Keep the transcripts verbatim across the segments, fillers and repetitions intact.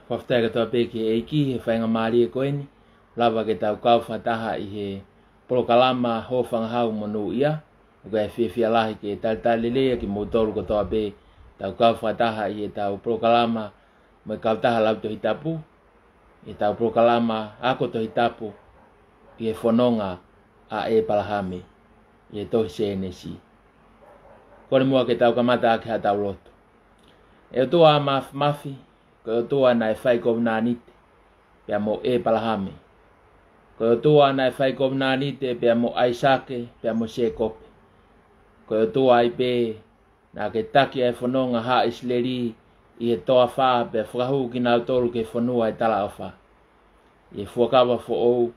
Fakafetaʻi kotoa pē ki he ʻEiki he faingamālie ko eni, lava ke tau kau fakataha ʻi he polokalama Hōfangahau Monūʻia. ʻOku ʻi ai e fiefia lahi ke talitali lelei kimoutolu kotoa pē, tau kau fakataha ʻi heʻetau polokalama mo e kautaha lau Tohi Tapu, ʻetau polokalama ako Tohi Tapu ʻi he fononga ʻa ʻEpalahame ʻi he tohi Sēnesi. Kole muʻa ke tau kamata ʻaki haʻatau lotu. ʻE ʻOtua Māfimafi, ko e ʻOtua naʻe fai kovinānite pea mo ʻEpalahame. Ko e ʻOtua naʻe fai kovinānite pea mo ʻAisake pea mo Sēkope. Ko e ʻOtua ai pē naʻa ke taki ʻa e fononga haʻa ʻIsileli ʻi he toafa pea fakahū kinautolu ki he fonua ʻo e talaʻofa ʻi he fuakava foʻou.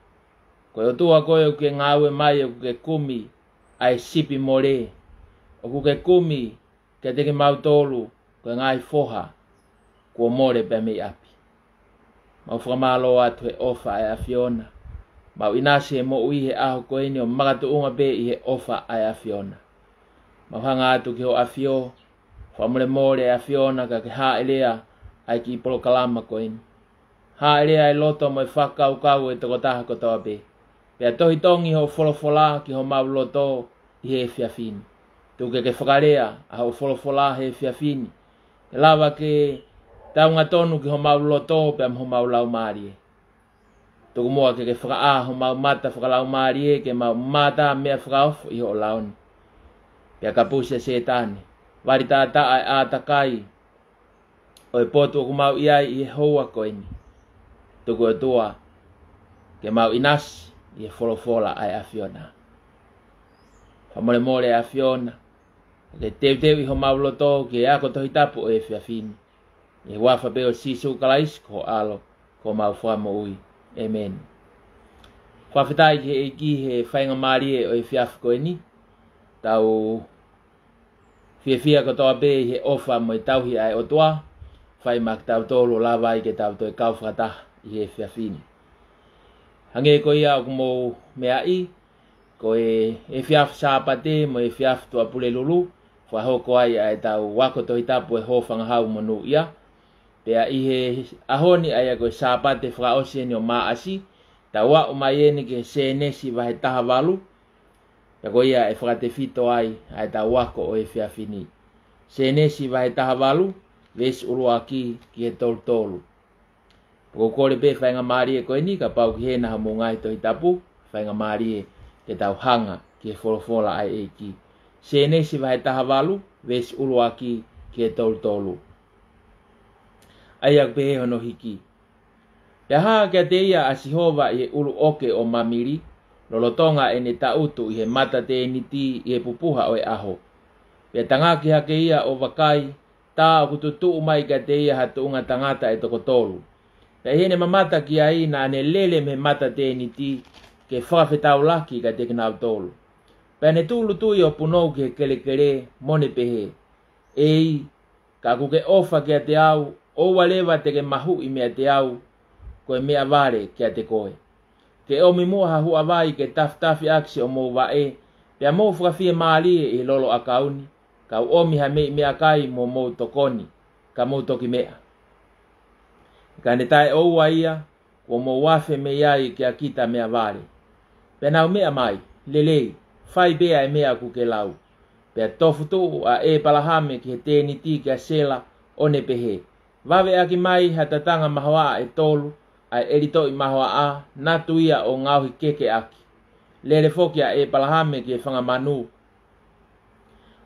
Ko e ʻOtua koe ʻoku ke ngāue mai ʻoku ke kumi ʻa e sipi mole. ʻOku ke kumi kiate kimautolu ko e ngaahi foha kuo mole pea mei ʻapi. Mau fakamālō atu he ʻofa ʻa e ʻAfiona. Mau ʻinasi he moʻui he ʻaho ko eni ʻo makatuʻunga pē ʻi he ʻofa ʻa e ʻAfiona. Mau hanga atu ki hoʻo ʻAfio, fakamolemole ʻAfiona ka ke hāʻelea ʻa e kiʻi polokalama ko eni. Hāʻelea e loto mo e fakakaukau ʻo e tokotaha kotoa pē. Pea tohitongi hoʻo folofola ki homau loto ʻi he efiafi ni. Tuku ke ke fakalea ʻa hoʻo folofola he efiafi ni, ke lava ke taungatonu ki homau loto pea mo homau laumālie. Tuku muʻa ke ke fakaʻā homau mata fakalaumālie ke mau mātā meʻa fakaofo ʻi hoʻo lao ni. Pea kapusi ʻa Sētane, vali taʻataʻa e ʻātakai ʻo e potu ʻoku mau ʻi ai ʻi he houa ko eni. Tuku ʻOtua ke mau ʻinasi ʻi he folofola ʻa e ʻAfiona. Fakamolemole ʻAfiona, ke teuteu ʻi homau loto ki he ako Tohi Tapu ʻo e efiafi ni. ʻI he huafa pē ʻo Sīsū Kalaisi ko ho ʻAlo, ko homau Fakamoʻui. ʻĒmeni. Fakafetaʻi ki he ʻEiki he faingamālie ʻo e efiafi ko eni. Tau fiefia kotoa pē ʻi he ʻofa mo e tauhi ʻa e ʻOtua, fai maʻa kitautolu ʻo lava ai ke tau toe kau fakataha ʻi he efiafi ni. Hangē ko ia ʻoku mou meaʻi, ko e efiafi Sāpate mo e efiafi Tuʻapulelulu, fakahoko ai ʻa ʻetau ako Tohi Tapu ʻa e Hōfangahau Monūʻia. Pea ʻi he ʻaho ni ʻa ia ko e Sāpate fakaʻosi eni ʻo Maʻasi, tau aʻu mai eni ki he Sēnesi vahe taha valu, pea ko ia ʻe fakatefito ai ʻa ʻetau ako ʻo e efiafi ni. Sēnesi vahe taha valu, veesi ʻuluaki ki he tolu tolu. Pea ʻoku ou kole pē faingamālie ko eni kapau ʻoku ʻi hena hamou ngaahi Tohi Tapu, faingamālie ke tau hanga ki he folofola ʻa e ʻEiki. Sēnesi vahe taha valu, veesi ʻuluaki ki he tolu tolu. ʻA ia ʻoku pehē hono hiki. Pea hā kiate ia ʻa Sihova ʻi he ʻulu ʻoke ʻo Mamili, lolotonga ʻene taʻutu ʻi he mata tēniti ʻi he pupuha ʻo e ʻaho. Pea tangaki hake ia ʻo vakai, tā ʻoku tutuʻu mai kiate ia ha tuʻunga tangata ʻe toko tolu. Pea ʻi heʻene mamata ki ai naʻa ne lele mei he mata tēniti ke fakafetaulaki kiate kinautolu. Pea ne tūʻulutui ʻo punou ki he kelekele, mo ne pehē, ʻEiki, ka ʻoku ke ʻofa kiate au, ʻoua leva te ke mahuʻi meiate au, ko e meʻavale kiate koe. Ke ʻomi muʻa ha huʻavai ke tafitafi ʻaki siʻomou vaʻe, pea mou fakafiemālie ʻi he lolo ʻakau ni, kau ʻomi ha meʻi meʻakai mo mou tokoni, ka mou toki meʻa. Ka ne taʻeʻoua ia, kuo mou afe mei ai kia kita meʻavale. Pea nau meʻa mai, lelei, fai pē ʻa e meʻa ʻoku ke lau. Pea tofutuʻu ʻa ʻEpalahame ki he tēniti kia Sela, ʻo ne pehē, Vave ʻaki mai ha tatanga mahoaʻa ʻe tolu, ʻa e ʻelitoʻi mahoaʻa, natu ia ʻo ngaohi keke ʻaki. Lele foki ʻa ʻEpalahame ki he fanga manu,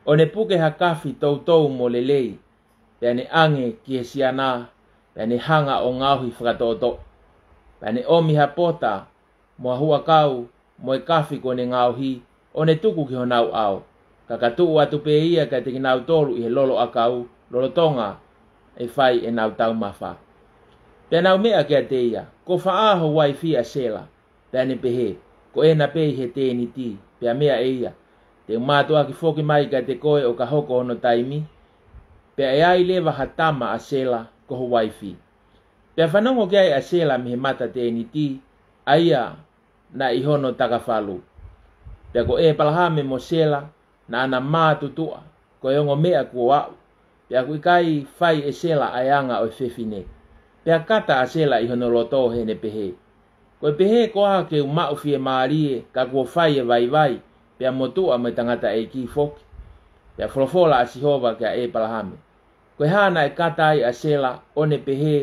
ʻo ne puke ha kafi toutou mo lelei, pea ne ʻange ki he siana, pea ne hanga ʻo ngaohi fakatoʻotoʻo. Pea ne ʻomi ha pota, mo ha huʻakau, mo e kafi kuo ne ngaohi, ʻo ne tuku ki honau ʻao. Ka ka tuʻu atu pē ia kiate kinautolu ʻi he lolo ʻakau, lolotonga ʻe fai ʻenau taumafa. Pea nau meʻa kiate ia, Ko fē ho uaifi ʻa Sela? Pea ne pehē, Ko ena pē ʻi he tēniti. Pea meʻa ʻe ia, Te u mātuʻaki foki mai kiate koe ʻo ka hoko hono taimi, pea ʻe ai leva ha tama ʻa Sela, ko ho uaifi. Pea fanongo ki ai ʻa Sela mei he mata tēniti, ʻa ia naʻe ʻi hono takafalu. Pea ko ʻEpalahame mo Sela, naʻa na mātutuʻa, ko e ongo meʻa kuo aʻu, pea ʻoku ʻikai fai ʻe Sela ʻa e anga ʻo e fefine. Pea kata ʻa Sela ʻi hono loto heʻene pehē, Ko e pehē koā ke u maʻu fiemālie, ka kuo fai e vaivai, pea motuʻa mo e tangataʻeiki foki? Pea folofola ʻa Sihova kia ʻEpalahame, Ko e hā naʻe kata ai ʻa Sela, ʻo ne pehē,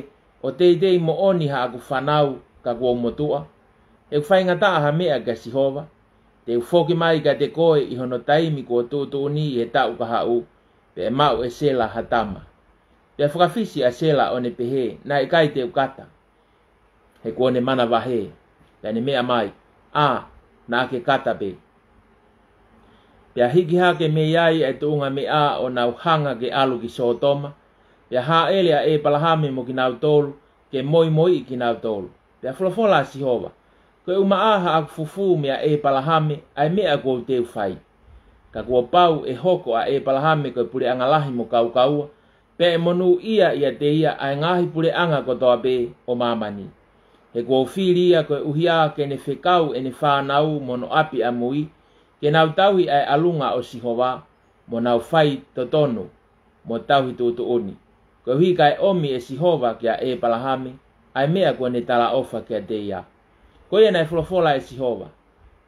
ʻO teitei moʻoni haʻaku fānau, ka kuo u motuʻa? He ʻoku faingataʻa ha meʻa kia Sihova? Te u foki mai kiate koe ʻi hono taimi kuo tuʻutuʻuni ʻi he taʻu kahaʻu, pea ʻe maʻu ʻe Sela ha tama. Pea fakafisi ʻa Sela ʻo ne pehē, Naʻe ʻikai te u kata, he kuo ne manavahē. Pea ne meʻa mai, ʻĀ, naʻa ke kata pē. Pea hiki hake mei ai ʻa e tuʻunga meʻa ʻo nau hanga ke ʻalu ki Sōtoma, pea hāʻele ʻa ʻEpalahame mo kinautolu, ke moimoiʻi kinautolu. Pea folofola ʻa Sihova, Ko e ʻumaʻā haʻaku fufū meia ʻEpalahame ʻa e meʻa kuo u teu fai. Ka kuo pau ʻe hoko ʻa ʻEpalahame ko e puleʻanga lahi mo kaukaua, pea ʻe monūʻia ʻiate ia ʻa e ngaahi puleʻanga kotoa pē ʻo māmani. He kuo u fili ia koeʻuhi ke ne fekau ʻene fānau mo hono ʻapi ʻamui, ke nau tauhi ʻa e ʻalunga ʻo Sihova, mo nau fai totonu, mo tauhi tuʻutuʻuni, koeʻuhi kae ʻomi ʻe Sihova kia ʻEpalahame ʻa e meʻa kuo ne talaʻofa kiate ia. Ko ia naʻe folofola ʻe Sihova,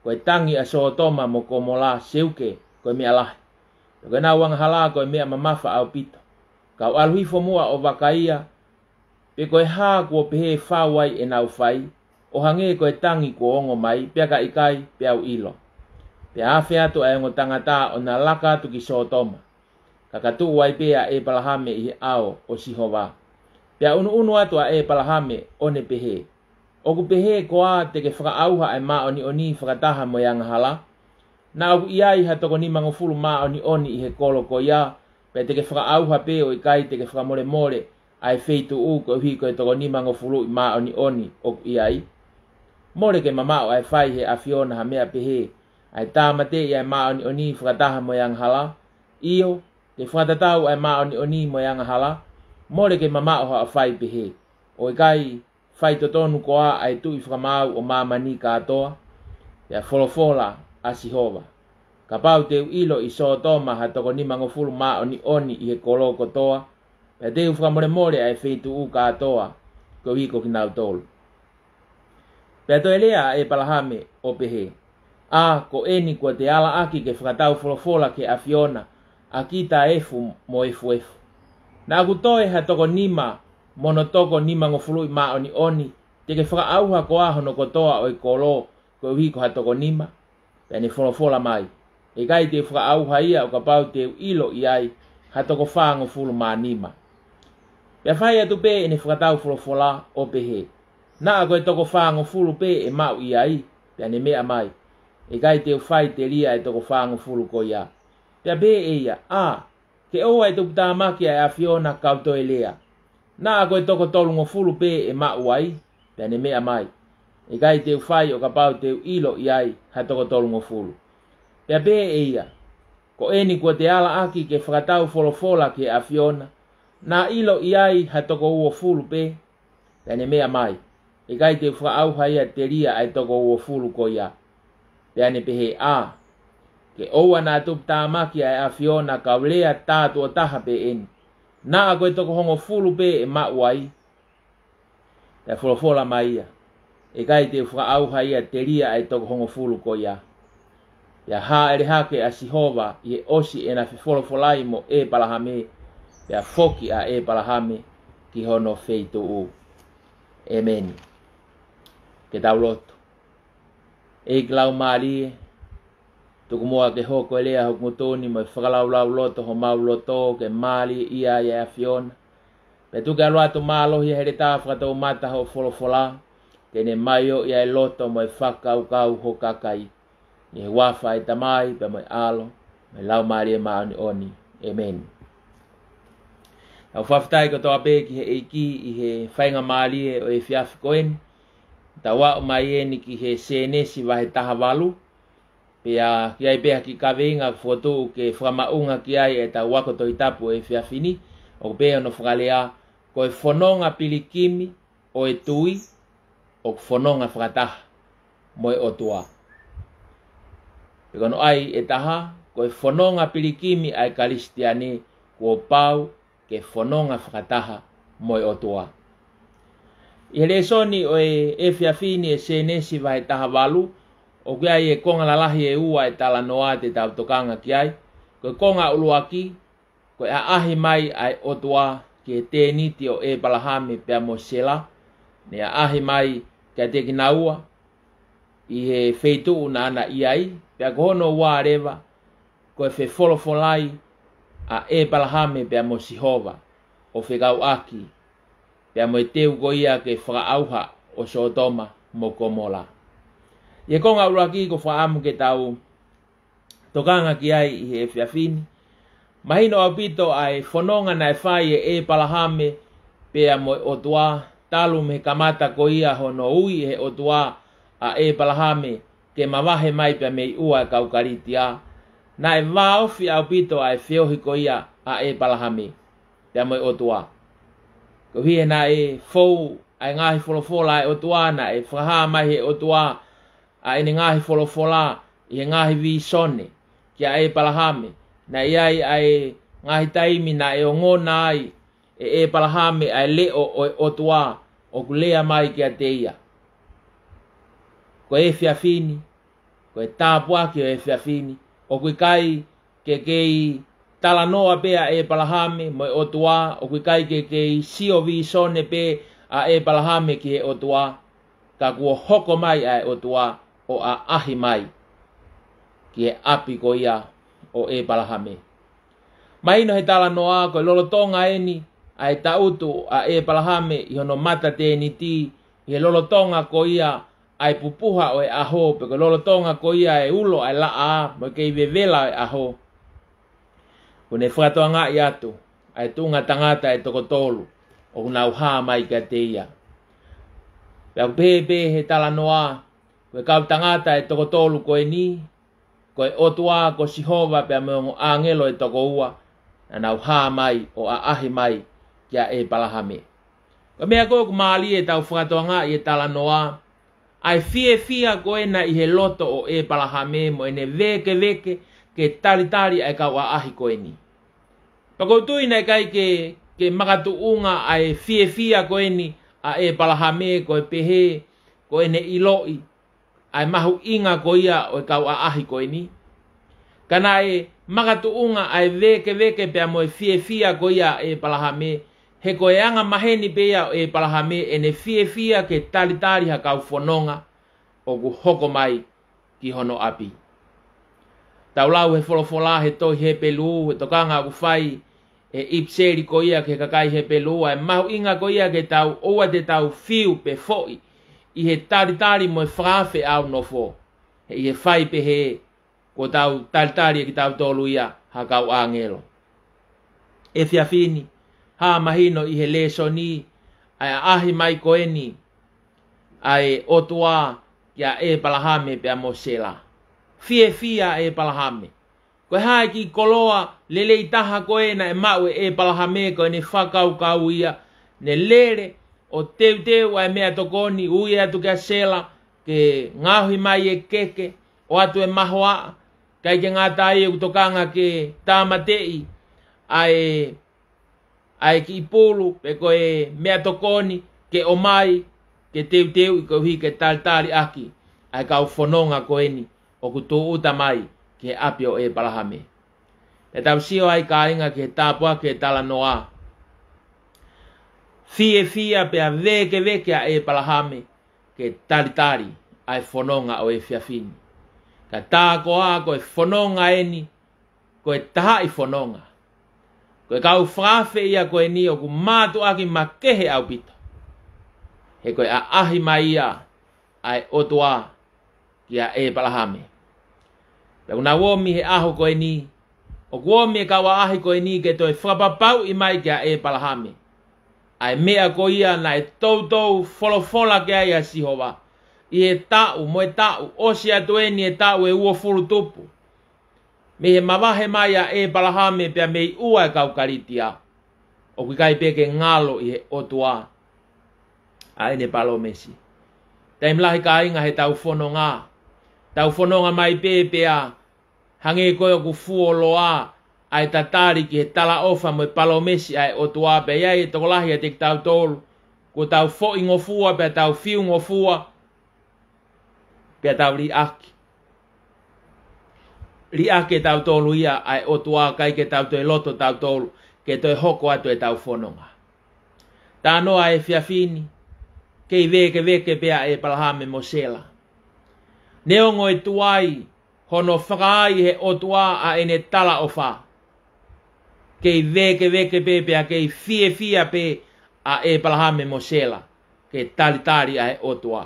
Ko e tangi ʻa Sōtoma mo Komola seuke ko e meʻa lahi, pea ko ʻenau angahala ko e meʻa mamafa ʻaupito. Ka u ʻalu hifo muʻa ʻo vakaia, pe ko e hā kuo pehē fau ai ʻenau fai, ʻo hangē ko e tangi kuo ongo mai, pea ka ʻikai, peau ʻilo. Pea afe atu ʻa e ongo tangata ʻo na laka atu ki Sōtoma, ka ka tuʻu ai pē ʻa ʻEpalahame ʻi he ʻao ʻo Sihova. Pea ʻunuʻunu atu ʻa ʻEpalahame ʻo ne pehē, ʻOku pehē koā te ke fakaʻauha ʻa e māʻoniʻoni fakataha mo e angahala? Naʻa ʻoku ʻi ai ha toko nimangofulu māʻoniʻoni ʻi he kolo ko ia, pea te ke fakaʻauha pē ʻo ʻikai te ke fakamolemole ʻa e feituʻu koeʻuhi ko e toko nimangofuluʻi māʻoniʻoni ʻoku ʻi ai? Mole ke mamaʻo ʻa e fai ʻe he ʻAfiona ha meʻa pehē, ʻa e tāmateʻi ʻa e māʻoniʻoni fakataha mo e angahala, ʻio, ke fakatatau ʻa e māʻoniʻoni mo e angahala? Mole ke mamaʻo haʻo fai pehē. ʻO ʻikai faitotonu koā ʻa e Tuʻi fakamaau ʻo māmani kātoa? Pea folofola ʻa Sihova, Kapau te u ʻilo ʻi Sōtoma ha toko nimangofulu māʻoniʻoni ʻi he kolo kotoa, pea te u fakamolemole ʻa e feituʻu kātoa koeʻuhi ko kinautolu. Pea toe lea ʻa ʻEpalahame ʻo pehē, ʻĀ, ko eni kuo te ala ʻaki ke fakatau folofola ki he ʻAfiona ʻa kita efu mo efuefu. Naʻa ku toe ha toko nima mo hono toko nimangofuluʻi māʻoniʻoni, te ke fakaʻauha koā hono kotoa ʻo e kolo koeʻuhi ko ha toko nima? Pea ne folofola mai, ʻE ʻikai te u fakaʻauha ia ʻo kapau te u ʻilo ʻi ai ha toko fāngofulu mā nima. Pea fai atu pē ʻene fakatau folofola ʻo pehē, Naʻa ko e toko fāngofulu pē ʻe maʻu ʻi ai. Pea ne meʻa mai, ʻE ʻikai te u fai telia ʻa e toko fāngofulu ko ia. Pea pehē ʻe ia, ʻĀ, ke ʻoua ʻe tuputāmaki ʻa e ʻAfiona kau toe lea. Naʻa ko e toko tolungofulu pē ʻe maʻu ai. Pea ne meʻa mai, ʻE ʻikai te u fai ʻo kapau te u ʻilo ʻi ai ha toko tolungofulu. Pea pehē ʻe ia, Ko eni kuo te ala ʻaki ke fakatau folofola ki he ʻAfiona, naʻa ʻilo ʻi ai ha toko uofulu pē? Pea ne meʻa mai, ʻE ʻikai te u fakaʻauha ia telia ʻa e toko uofulu ko ia. Pea ne pehē, ʻĀ, ke ʻoua naʻa tuputāmaki ʻa e ʻAfiona kau lea tā tuʻo taha pē eni. Naʻa ko e toko hongofulu pē ʻe maʻu ai. Pea folofola mai ia, ʻE ʻikai te u fakaʻauha ia telia ʻa e toko hongofulu ko ia. Pea hāʻele hake ʻa Sihova ʻi he ʻosi ʻena fefolofolai mo ʻEpalahame, pea foki ʻa ʻEpalahame ki hono feituʻu. ʻEmeni. Ke tau lotu. ʻEiki laumālie, tuku muʻa ke hoko e lea hoku ngutu ni mo e fakalaulauloto homau loto ke mālieʻia ai ʻa e ʻAfiona. Pea tuku ke ʻalu atu mālohi ʻa e heletā fakatoumata hoʻo folofola, ke ne maioʻi ʻa e loto mo e fakakaukau ho kakai. ʻI he huafa ʻo e Tamai, pea mo e ʻAlo, mo e Laumālie Māʻoniʻoni. ʻEmeni. Tau fakafetaʻi kotoa pē ki he ʻEiki ʻi he faingamālie ʻo e efiafi ko eni. Tau aʻu mai eni ki he Sēnesi vahe taha valu, pea ʻoku ʻi ai pē ha kiʻi kaveinga ʻoku fokotuʻu ke fakamaʻunga ki ai ʻetau ako Tohi Tapu ʻo e efiafi ni, ʻoku pehē hono fakalea, Ko e fononga pilikimi ʻo e tui, ʻoku fononga fakataha mo e ʻOtua. Pea ko hono ʻai ʻe taha, ko e fononga pilikimi ʻa e Kalisitiane, kuo pau ke fononga fakataha mo e ʻOtua. ʻI he lēsoni ʻo e efiafi ni ʻi he Sēnesi vahe taha valu, ʻoku ʻi ai e konga lalahi ʻe ua ʻo e talanoa te tau tokanga ki ai. Ko e konga ʻuluaki, ko e ʻaʻahi mai ʻa e ʻOtua ki he tēniti ʻo ʻĒpalahame pea mo Sela, ne ʻaʻahi mai kiate kinaua ʻi he feituʻu naʻa na ʻi ai, pea ko hono ua leva, ko e fefolofolai ʻa ʻĒpalahame pea mo Sihova, ʻo fekauʻaki pea mo e teu ko ia ke fakaʻauha ʻo Sōtoma mo Komola. ʻI he konga ʻuluaki ʻoku ou fakaʻamu ke tau tokanga ki ai ʻi he efiafi ni, mahino ʻaupito ʻa e fononga naʻe fai ʻe ʻĒpalahame pea mo e ʻOtua, talu mei he kamata ko ia hono ui ʻe he ʻOtua ʻa ʻĒpalahame ke mavahe mai pea mei ʻua e kau Kalitia. Naʻe vāofi ʻaupito ʻa e feohi ko ia ʻa ʻĒpalahame pea mo e ʻOtua, koeʻuhi he naʻe fou ʻa e ngaahi folofola ʻa e ʻOtua. Naʻe fakahā mai ʻe he ʻOtua ʻa ʻene ngaahi folofola ʻi he ngaahi vīsone kia ʻĒpalahame. Naʻe ʻi ai ʻa e ngaahi taimi naʻe ongona ai ʻe ʻĒpalahame ʻa e leʻo ʻo e ʻOtua ʻoku lea mai kiate ia. Ko e efiafi ni, ko e tāpuaki ʻo e efiafi ni, ʻoku ʻikai ke kei talanoa pē ʻa ʻĒpalahame mo e ʻOtua, ʻoku ʻikai ke kei sio vīsone pē ʻa ʻĒpalahame ki he ʻOtua, ka kuo hoko mai ʻa e ʻOtua ʻo ʻaʻahi mai ki he ʻapi ko ia ʻo ʻĒpalahame. Mahino he talanoa ko e lolotonga eni ʻa e taʻutu ʻa ʻĒpalahame ʻi hono mata tēniti, ʻi he lolotonga ko ia ʻa e pupuha ʻo e ʻaho, pe ko e lolotonga ko ia e ulo ʻa e laʻā mo e kei vevela ʻo e ʻaho, kuo ne fakatokangaʻi atu ʻa e tuʻunga tangata ʻe toko tolu ʻoku nau hā mai kiate ia. Pea ʻoku pehē pē he talanoa, ko e kau tangata ʻe toko tolu ko eni, ko e ʻOtua, ko Sihova pea mo e ongo ʻāngelo ʻe toko ua, naʻa nau hā mai ʻo ʻaʻahi mai kia ʻĒpalahame. Ko e meʻa ko ē ʻoku mālie ʻetau fakatokangaʻi e talanoa, ʻa e fiefia ko ena ʻi he loto ʻo ʻĒpalahame mo ʻene vēkeveke ke talitali ʻa e kau ʻaʻahi ko eni. Pea ʻoku ou tui naʻe ʻikai ke, ke makatuʻunga ʻa e fiefia ko eni ʻa ʻĒpalahame ko e pehē ko ʻene ʻiloʻi ʻa e mahuʻinga ko ia ʻo e kau ʻaʻahi ko eni. Ka naʻe makatuʻunga ʻa e vēkeveke pea mo e fiefia ko ia ʻa ʻĒpalahame, he ko e anga maheni pē ia ʻo ʻĒpalahame ʻene fiefia ke talitali ha kau fononga ʻoku hoko mai ki hono ʻapi. Tau lau he folofola he tohi Hepelū, he tokanga ʻoku fai ʻe he ʻipiseli ko ia ki he kakai Hepelū, ʻa e mahuʻinga ko ia ke tau ʻoua te tau fiu pe foʻi ʻi he talitali mo e fakaafe ʻaunofo, he ʻi he fai pehē kuo tau talitali ʻe kitautolu ia ha kau ʻāngelo. Efiafi ni, hā mahino ʻi he lēsoni ʻa e ʻaʻahi mai ko eni ʻa e ʻOtua kia ʻĒpalahame pea mo Sela. Fiefia ʻa ʻĒpalahame. Ko e hā e kiʻi koloa lelei taha ko ē naʻe maʻu ʻe ʻĒpalahame? Ko ʻene fakakaukau ia, ne lele ʻo teuteu ʻa e meʻatokoni, ui atu kia Sela ke ngaohi mai e keke, ʻoatu e mahoaʻa, ʻikai ke ngata ai ʻoku tokanga ke tāmateʻi ʻa e, ʻa e kiʻi pulu, pe ko e meʻatokoni, ke ʻomai, ke teuteuʻi koeʻuhi ke talitali ʻaki ʻa e kau fononga ko eni ʻoku tūʻuta mai ki he ʻapi ʻo ʻĒpalahame. Pea tau sio ai kāinga ki he tāpuaki e talanoa. Fiefia pea vēkeveke ʻa ʻĒpalahame ke talitali ʻa e fononga ʻo e efiafi ni. Ka tā koā ko e fononga eni, ko e tahaʻi fononga. Ko e kau fakaafe ia ko eni ʻoku mātuʻaki makehe ʻaupito. He ko e ʻaʻahi mai ia ʻa e ʻOtua kia ʻĒpalahame. Pea ʻoku nau ōmi he ʻaho ko eni, ʻoku ōmi e kau ʻaʻahi ko eni ke toe fakapapauʻi mai kia ʻĒpalahame ʻa e meʻa ko ia naʻe toutou folofola ki ai ʻa Sihova ʻi he taʻu mo e taʻu, ʻosi atu eni e taʻu ʻe uofulu tupu mei he mavahe mai ʻa ʻĒpalahame pea mei ʻua e kau Kalitia. ʻOku ʻikai pē ke ngalo ʻi he ʻOtua ʻa ʻene palōmesi. Taimi lahi kāinga he tau fononga, tau fononga mai pē pea hangē ko ē ʻoku fuoloa ʻa e tatali ki he talaʻofa mo e palōmesi ʻa e ʻOtua, pea ʻi ai e tokolahi ʻiate kitautolu Kuo tau foʻingofua, pea tau fiungofua, pea tau liʻaki. Liʻaki ʻe tautolu ia ʻa e ʻOtua, ʻikai ke tau toe loto tautolu ke toe hoko atu ʻetau fononga. Talanoa ʻa e efiafi ni, kei vēkeveke pē ʻa ʻĒpalahame mo Sela. Neongo e tuai hono fakaai ʻe he ʻOtua ʻa ʻene talaʻofa, kei vēkeveke pē pea kei fiefia pē ʻa ʻĒpalahame mo Sela ke talitali ʻa e ʻOtua.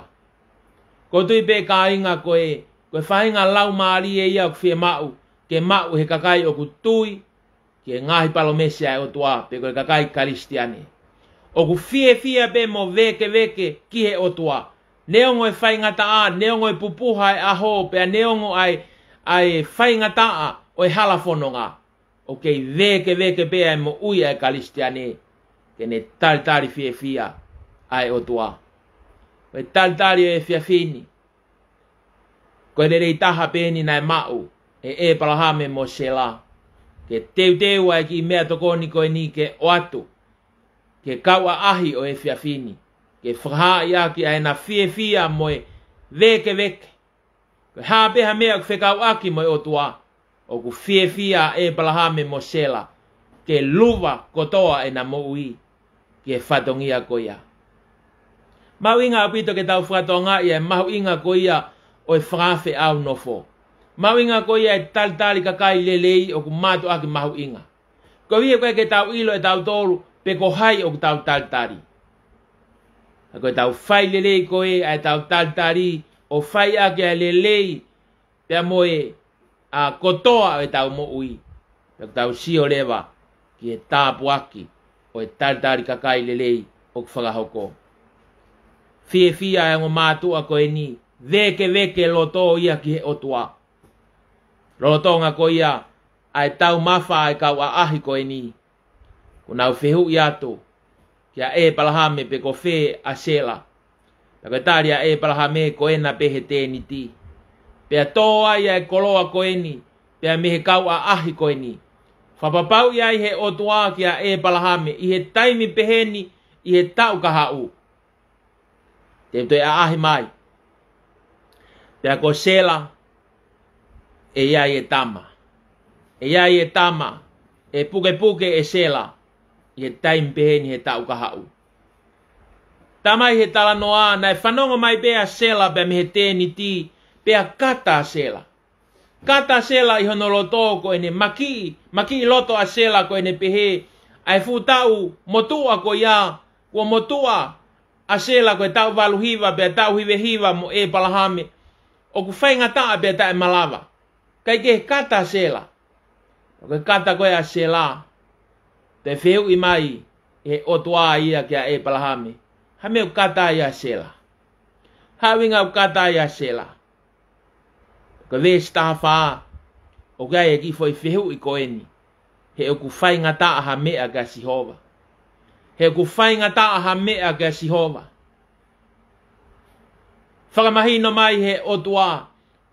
ʻOku ou tui pē kāinga ko e, ko e faʻahinga laumālie ia ʻoku fiemaʻu ke maʻu ʻe he kakai ʻoku tui ki he ngaahi palōmesi ʻa e ʻOtua, pe ko e kakai Kalisitiane. ʻOku fiefia pē mo vēkeveke ki he ʻOtua. Neongo e faingataʻa, neongo e pupuha ʻa e ʻaho, pea neongo ʻa e, ʻa e faingataʻa ʻo e hala fononga, ʻoku kei vēkeveke pē ʻa e moʻui ʻa e Kalisitiane ke ne talitali fiefia ʻa e ʻOtua. Ko e talitali ʻo e efiafi ni, ko e lelei taha pē eni naʻe maʻu ʻe ʻĒpalahame mo Sela, ke teuteu ʻa e kiʻi meʻatokoni ko eni ke ʻoatu ki he kau ʻaʻahi ʻo e efiafi ni, ke fakahaaʻi ʻaki ʻa ʻena fiefia mo e vēkeveke. Ko e hā pē ha meʻa ʻoku fekauʻaki mo e ʻOtua, ʻoku fiefia ʻa ʻĒpalahame mo Sela ke luva kotoa ʻena moʻui ki he fatongia ko ia. Mahuʻinga ʻaupito ke tau fakatokangaʻi ʻa e mahuʻinga ko ia ʻo e fakaafe ʻaunofo. Mahuʻinga ko ia e talitali kakai lelei ʻoku mātuʻaki mahuʻinga. Koeʻuhi he ʻoku ʻikai ke tau ʻilo ʻe tautolu pe ko hai ʻoku tau talitali. Ka ko ʻetau fai lelei ko ē ʻa ʻetau talitali, ʻo fai ʻaki ʻa e lelei pea mo e, ʻa, kotoa ʻo ʻetau moʻui, pea ʻoku tau sio leva ki he tāpuaki ʻo e talitali kakai lelei ʻoku fakahoko. Fiefia ʻa e ongo mātuʻa ko eni, vēkeveke loto ia ki he ʻOtua. Lolotonga ko ia ʻa e taumafa ʻa e kau ʻaʻahi ko eni, kuo nau fehuʻi atu kia ʻĒpalahame pe ko fē ʻa Sela. Pea ko e tali ʻa ʻĒpalahame, ko ena pē he tēniti. Pea tō ai ʻa e koloa ko eni pea mei he kau ʻaʻahi ko eni. Fakapapauʻi ai he ʻOtua kia ʻĒpalahame ʻi he taimi peheni ʻi he taʻu kahaʻu, te u toe ʻaʻahi mai. Pea ko Sela, ʻe ʻi ai e tama. ʻE ʻi ai e tama. ʻE pukepuke ʻe Sela ʻi he taimi peheni he taʻu kahaʻu. Talamai he talanoa, naʻe fanongo mai pē ʻa Sela pea mei he tēniti, pea kata ʻa Sela. Kata ʻa Sela ʻi hono loto ko ʻene makiʻi, makiʻi loto ʻa Sela ko ʻene pehē, ʻa e fuʻu taʻu motuʻa ko ia, kuo motuʻa ʻa Sela, ko e taʻu valu hiva pea taʻu hiva hiva mo ʻĒpalahame, ʻoku faingataʻa pea taʻemalava. Kae kehe kata ʻa Sela. Ko e kata ko ē ʻa Sela, toe fehuʻi mai ʻe he ʻOtua ia kia ʻĒpalahame, ha meʻa ʻoku kata ai ʻa Sela? Ha ʻuhinga ʻoku kata ai ʻa Sela? Ko e veesi taha fā, ʻoku ʻi ai e kiʻi foʻi fehuʻi ko eni. He ʻoku faingataʻa ha meʻa kia Sihova. He ʻoku faingataʻa ha meʻa kia Sihova. Fakamahino mai he ʻOtua,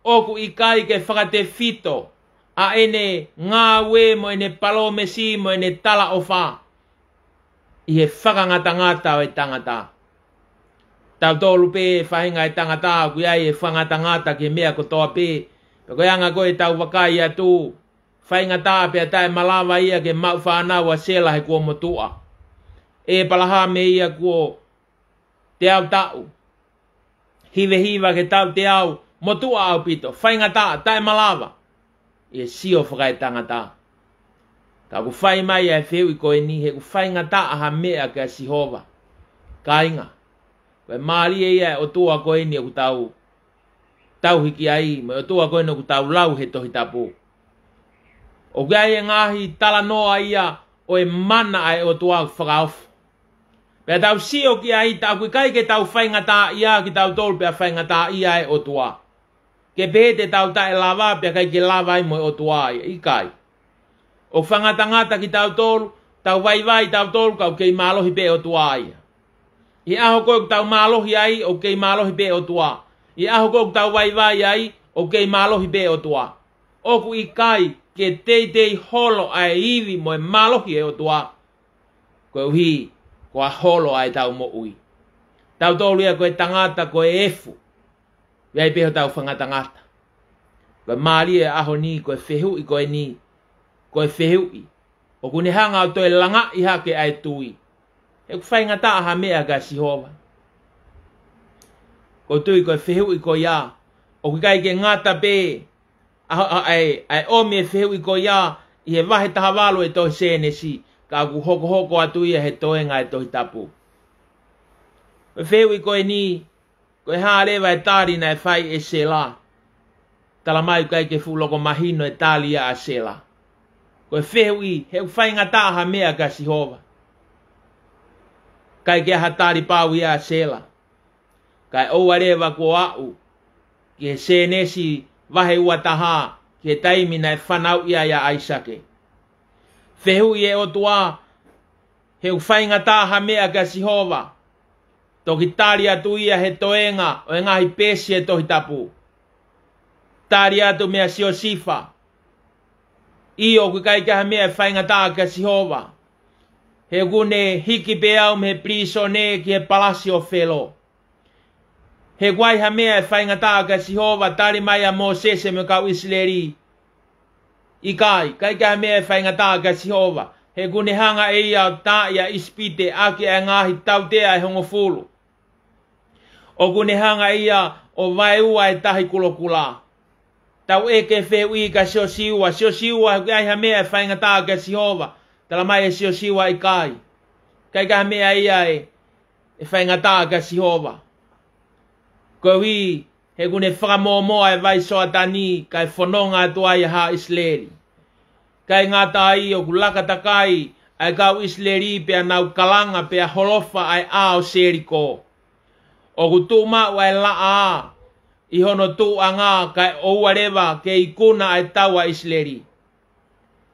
ʻoku ʻikai ke fakatefito ʻa ʻene ngāue mo ʻene palōmesi mo ʻene talaʻofa ʻi he fakangatangata ʻo e tangata. Tautolu pē faʻahinga e tangata, ʻoku ʻi ai e fakangatangata ki he meʻa kotoa pē. Pea ko e anga ko ē ʻetau vakai atu, faingataʻa pea taʻemalava ia ke maʻu fānau ʻa Sela he kuo motuʻa. ʻĒpalahame ia kuo teau taʻu. Hiva hiva ki he taʻu teau, motuʻa ʻaupito, faingataʻa, taʻemalava ʻi he sio fakaetangata. Ka ʻoku fai mai ʻa e fehuʻi ko eni, he ʻoku faingataʻa ha meʻa kia Sihova? Kāinga, ko e mālie ia e ʻOtua ko eni ʻoku tau tauhi ki ai, mo e ʻOtua ko eni ʻoku tau lau he Tohi Tapu. ʻOku ʻi ai e ngaahi talanoa ia ʻo e mana ʻa e ʻOtua ʻoku fakaofo. Pea tau sio ki ai, tā ʻoku ʻikai ke tau faingataʻaʻia kitautolu pea faingataʻaʻia e ʻOtua, ke pehē te tau taʻelava pea ʻikai ke lava ai mo e ʻOtua ia, ʻikai. ʻOku fakangatangata kitautolu, tau vaivai tautolu ka ʻoku kei mālohi pē ʻOtua ia. ʻI he ʻaho ko ē ʻoku tau mālohi ai, ʻoku kei mālohi pē ʻOtua. ʻI he ʻaho ko ē ʻoku tau vaivai ai, ʻoku kei mālohi pē ʻOtua. ʻOku ʻikai ke teitei holo ʻa e ivi mo e mālohi e ʻOtua, koeʻuhi ko e holo ʻa ʻetau moʻui. Tautolu ia ko e tangata, ko e efu. ʻI ai pē hotau fakangatangata. Ko e mālie ʻaho ni, ko e fehuʻi ko eni, ko e fehuʻi ʻoku ne hanga ʻo toe langaʻi hake ʻa e tui. He ʻoku faingataʻa ha meʻa kia Sihova? ʻOku ou tui ko e fehuʻi ko ia, ʻoku ʻikai ke ngata pē ʻa, ʻa, ʻa e, ʻa e ʻomi e fehuʻi ko ia ʻi he vahe taha valu e tohi Sēnesi, ka ʻoku hokohoko atu ia he toenga e Tohi Tapu. Ko e fehuʻi ko eni, ko e hā leva e tali naʻe fai ʻe Sela? Tala mai ʻoku ʻikai ke fuʻu loko mahino e tali ia ʻa Sela. Ko e fehuʻi, he ʻoku faingataʻa ha meʻa kia Sihova? ʻIkai ke ʻi ai ha tali pau ia ʻa Sela. Kae ʻoua leva kuo aʻu ki he Sēnesi vahe ua taha, ki he taimi naʻe fanauʻi ai ʻa ʻAisake. Fehuʻi e ʻOtua, he ʻoku faingataʻa ha meʻa kia Sihova? Toki tali atu ia he toenga ʻo e ngaahi peesi e Tohi Tapu. Tali atu meia Siosifa, ʻio, ʻoku ʻikai ke ʻi ai ha meʻa ʻe faingataʻa kia Sihova. He ʻoku ne hiki pē au mei he pilīsone ki he palasi ʻo Felo. He ʻoku ʻi ai ha meʻa ʻe faingataʻa kia Sihova? Tali mai ʻa Mōsese mo e kau ʻIsileli, ʻikai, ʻikai ke ʻi ai ha meʻa ʻe faingataʻa kia Sihova. He ʻoku ne hanga ʻe ia ʻo taaʻi ʻa ʻIsipite ʻaki ʻa e ngaahi tautea ʻe hongofulu. ʻOku ne hanga ʻe ia ʻo vaeua e Tahi Kulokula. Tau ʻeke e fehuʻi kia Siosiua, Siosiua, he ʻoku ʻi ai ha meʻa ʻe faingataʻa kia Sihova? Tala mai ʻe Siosiua, ʻikai. ʻIkai ke ʻi ai ha meʻa ia ʻe, ʻe faingataʻa kia Sihova. Koeʻuhi he ʻoku ne fakamōmoa e vai Soatani, kae fononga atu ai ʻa haʻa ʻIsileli. ʻIkai ngata ai, ʻoku laka takai ʻa e kau ʻIsileli pea nau kalanga pea holofa ʻa e ʻā ʻo Seliko. ʻOku tuʻumaʻu ʻa e laʻā ʻi hono tuʻuʻanga kae ʻoua leva ke ikuna ʻa e tau ʻa ʻIsileli.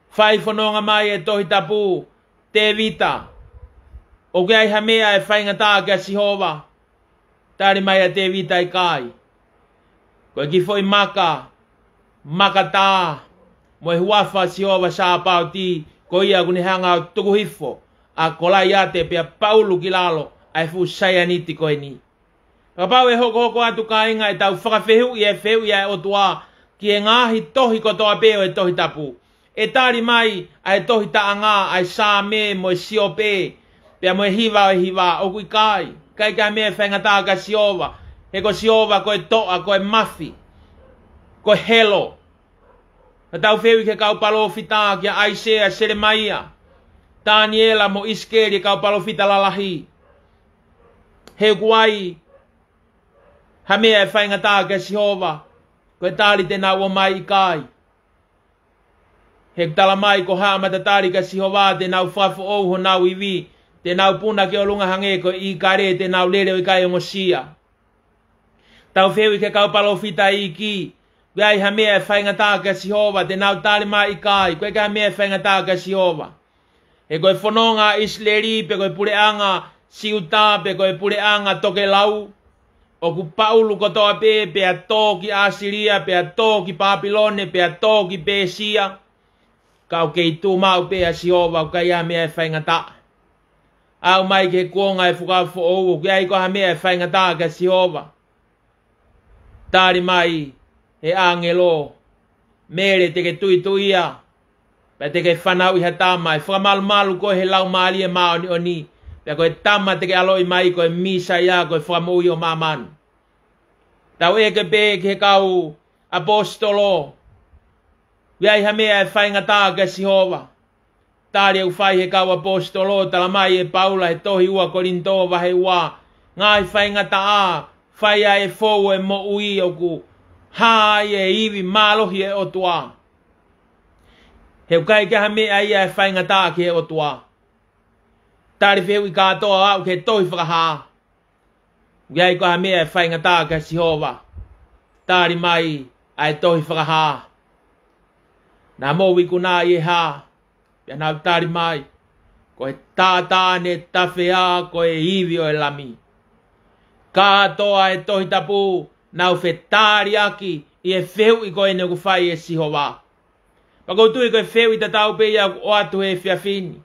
Fai fononga mai e Tohi Tapu, Tēvita, ʻoku ʻi ai ha meʻa ʻe faingataʻa kia Sihova? Tali mai ʻa Tēvita, ʻikai. Ko e kiʻi foʻi maka, maka tā, mo e huafa Sihova Sāpaoti, ko ia ʻoku ne hanga ʻo tuku hifo ʻa Kolaiate pea paulu ki lalo ʻa e fuʻu saianiti ko eni. Kapau ʻe hokohoko atu kāinga ʻetau fakafehuʻi e fehuʻi ʻa e ʻOtua ki he ngaahi tohi kotoa pē ʻo e Tohi Tapu, ʻe tali mai ʻa e tohi taʻanga, ʻa e Saame mo e Siope, pea mo e hiva ʻo e hiva, ʻoku ʻikai. ʻIkai ke ʻi ai ha meʻa ʻe faingataʻa kia Sihova. He ko Sihova ko e toʻa, ko e mafi, ko e helo. Ka tau fehuʻi ki he kau palōfita, kia ʻAisea, Selemaia, Taniela mo ʻIsikeli, kau palōfita lalahi. He ʻoku ʻi ai ha meʻa ʻe faingataʻa kia Sihova? Ko e tali te nau ʻomai, ʻikai. He ʻoku tala mai ko haʻa matatali kia Sihova te nau fakafoʻou honau ivi, te nau puna ki ʻolunga hangē ko e ʻīkale, te nau lele ʻo ʻikai ongosia. Tau fehuʻi ki he kau palōfita iiki, ʻoku ʻi ai ha meʻa ʻe faingataʻa kia Sihova? Te nau tali mai, ʻikai, ʻoku ʻikai ha meʻa ʻe faingataʻa kia Sihova. He ko e fononga ʻa ʻIsileli, pe ko e puleʻanga Siuta, pe ko e puleʻanga tokelau, ʻoku paulu kotoa pē, pea tō ki ʻAsilia, pea tō ki Papilone, pea tō ki Pēsia. Ka ʻoku kei tuʻumaʻu pē ʻa Sihova, ʻoku ʻikai ha meʻa ʻe faingataʻa. Aʻu mai ki he kuonga ʻo e fuakava foʻou, ʻoku ʻi ai koā ha meʻa ʻe faingataʻa kia Sihova? Tali mai he ʻāngelo, Mele, te ke tuʻituʻia, pea te ke fanauʻi ha tama, ʻe fakamalumalu koe ʻe he Laumālie Māʻoniʻoni, pea ko e tama te ke ʻaloʻi mai ko e Mīsaia, ko e Fakamoʻui ʻo māmani. Tau ʻeke pē ki he kau ʻaposetolo, ʻoku ʻi ai ha meʻa ʻe faingataʻa kia Sihova? Tali ʻoku fai ʻe he kau ʻaposetolo, tala mai ʻe Paula he tohi ua Kolinitō vahe ua, ngaahi faingataʻa, fai ʻa e fou ʻo e moʻui ʻoku hā ai e ivi mālohi ʻo e ʻOtua. He ʻoku ʻikai ke ʻi ai ha meʻa ia ʻe faingataʻa ki he ʻOtua. Tali fehuʻi kātoa, aʻu ki he tohi Fakahā, ʻoku ʻi ai koā ha meʻa ʻe faingataʻa kia Sihova? Tali mai ʻa e tohi Fakahā, naʻa mou ikuna ʻi he hā? Pea nau tali mai, ko e taʻataʻa ne tafea, ko e ivi ʻo e Lami. Kātoa e Tohi Tapu, nau fetaliaki ʻi he fehuʻi ko eni ʻoku fai ʻe Sihova. Pea ʻoku ou tui ko e fehuʻi tatau pē ia ʻoku ʻoatu he efiafi ni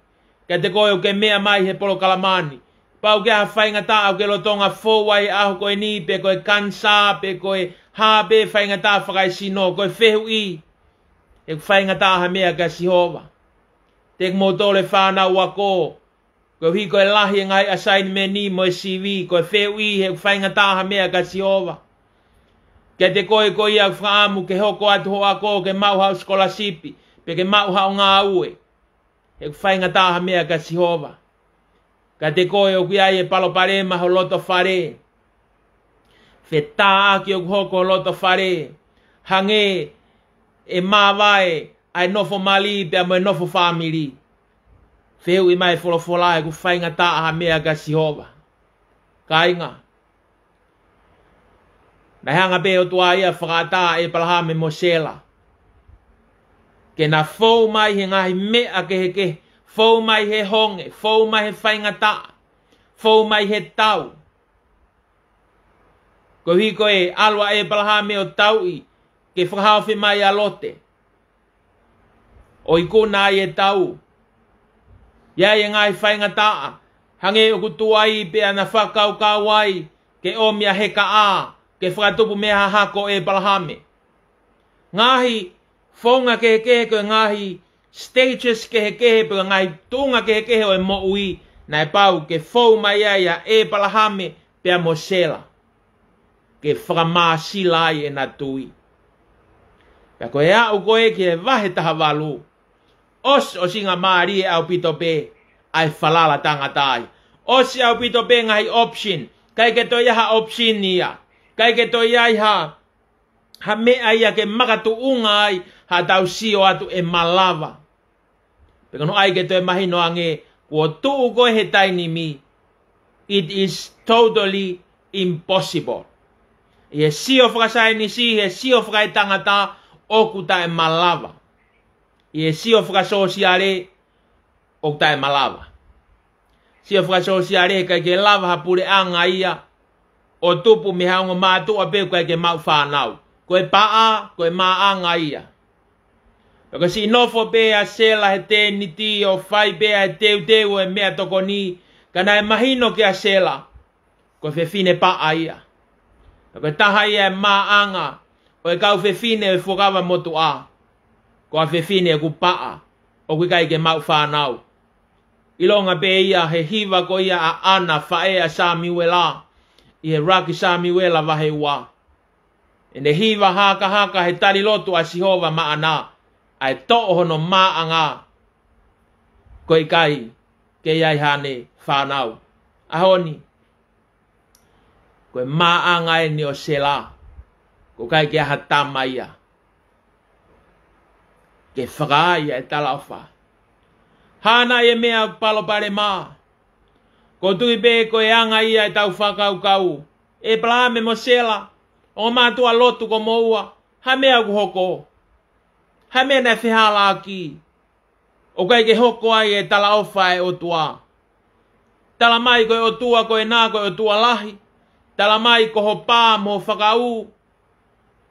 kiate koe ʻoku ke meʻa mai he polokalama ni. Pau ke ʻi ai ha faingataʻa ʻoku ke lolotonga fou ai he ʻaho ko eni, pe ko e kanisā, pe ko e hā pē faingataʻa fakaesino, ko e fehuʻi, ʻoku faingataʻa ha meʻa kia Sihova? Te kimoutolu e fānau ako, koeʻuhi ko e lahi e ngaahi assignment mo e sivi, ko e fehuʻi, ʻoku faingataʻa ha meʻa kia Sihova? Kiate koe ko ia ʻoku fakaʻamu ke hoko atu hoʻo ako, ke maʻu haʻo scholarship, pe ke maʻu haʻo ngāue, ʻoku faingataʻa ha meʻa kia Sihova? Kiate koe ʻoku ʻi ai e palopalema ho loto fale, fetāʻaki ʻoku hoko ho loto fale, hangē ʻe māvae ʻa e nofo mali pea mo e nofo fāmili, fehuʻi mai e folofola, ʻoku faingataʻa ha meʻa kia Sihova? Kāinga, naʻe hanga pē ʻe he ʻOtua ia ʻo fakaʻatā ʻa ʻĒpalahame mo Sela ke na fou mai he ngaahi meʻa kehekehe, fou mai he honge, fou mai he faingataʻa, fou mai he tau. Koeʻuhi ko e ʻalu ʻa ʻĒpalahame ʻo tauʻi ke fakahaofi mai ʻa Lote, ʻo ikuna ai e tau. ʻI ai e ngaahi faingataʻa, hangē ʻoku tuai pea na fakakaukau ai ke ʻomi ʻa Hekaʻa ke fakatupu mei he hahako ʻo ʻĒpalahame. Ngaahi founga kehekehe, ko e ngaahi stages kehekehe, pe ko e ngaahi tuʻunga kehekehe ʻo e moʻui, naʻe pau ke fou mai ai ʻa ʻĒpalahame pea mo Sela ke fakamāsila ai ʻena tui. Pea ko e aʻu ko ē ki he vahe taha valu, ʻosi ʻosinga mālie ʻaupito pē ʻa e falala tangata ai. ʻOsi ʻaupito pē ngaahi option, ʻikai ke toe ʻi ai ha option ia, ʻikai ke toe ʻi ai ha, ha meʻa ia ke makatuʻunga ai haʻatau sio atu ʻe malava. Pe ko hono ʻai ke toe mahino ange, kuo tuʻu koe he taimi ni, it is totally impossible. ʻI he sio fakasaienisi, he sio fakaetangata, ʻoku taʻemalava. ʻI he sio fakasōsiale, ʻoku taʻemalava. Sio fakasōsiale, ʻikai ke lava ha puleʻanga ia ʻo tupu mei ha ongo mātuʻa pea ʻoku ʻikai ke maʻu fānau. Ko e paʻa, ko e māʻanga ia. Pea ko e siʻi nofo pē ʻa Sela he tēniti ʻo fai pē ʻa e teuteu ʻo e meʻatokoni, ka naʻe mahino kia Sela ko e fefine paʻa ia. Pea ko e taha ia e māʻanga ʻo e kau fefine ʻo e Fuakava Motuʻa, ko ha fefine ʻoku paʻa, ʻoku ʻikai ke maʻu fānau. ʻIlonga pē ia he hiva ko ia ʻa ʻAna, faʻē ʻa Samiuela, ʻi he ʻuluaki Samiuela vahe ua. ʻEne hiva hakahaka he tali lotu ʻa Sihova maʻana, ʻa e toʻo hono māʻanga, ko e ʻikai ke ʻi ai haʻane fānau. ʻAho ni, ko e māʻanga eni ʻo Sela, ʻoku ʻikai ke ʻi ai ha tama ia ke fakaai ʻa e talaʻofa. Hana e meʻa palopalema. ʻOku ou tui pē ko e anga ia ʻetau fakakaukau. ʻĒpalahame mo Sela, ongo mātuʻa lotu ko moua, ha meʻa ʻoku hoko? Ha meʻa naʻe fehālaaki ʻoku ʻikai ke hoko ai e talaʻofa ʻa e ʻOtua? Tala mai ko e ʻOtua ko ena ko e ʻOtua lahi. Tala mai ko ho pā mo ho fakaū.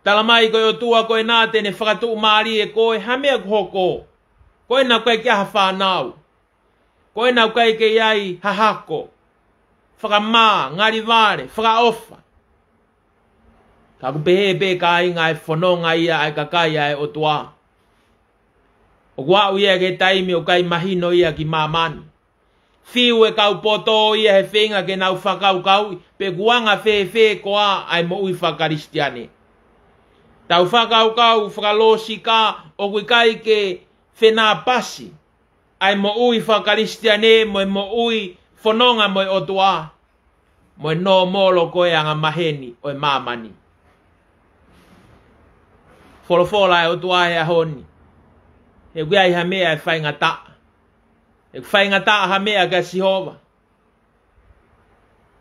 Tala mai ko e ʻOtua ko ena te ne fakatuʻumālie koe. Ha meʻa ʻoku hoko? Ko ena ʻoku ʻikai ke ʻi ai ha fānau. Ko ena ʻoku ʻikai ke ʻi ai ha hako. Fakamā, ngalivale, fakaʻofa. Ka ʻoku pehē pē kāinga e fononga ia ʻa e kakai ʻa e ʻOtua. ʻOku aʻu ia ki he taimi ʻoku ʻikai mahino ia ki māmani. Fiu e kau poto ia he feinga ke nau fakakaukauʻi pe ʻoku anga fēfē koā ʻa e moʻui fakakalisitiane. Tau fakakaukau fakalōsika ʻoku ʻikai ke fenāpasi ʻa e moʻui fakakalisitiane mo e moʻui fononga mo e ʻOtua, mo e nōmolo ko e angamaheni ʻo e māmani. Folofola ʻa e ʻOtua he ʻaho ni, he ʻoku ʻi ai ha meʻa ʻe faingataʻa. ʻE faingataʻa ha meʻa kia Sihova.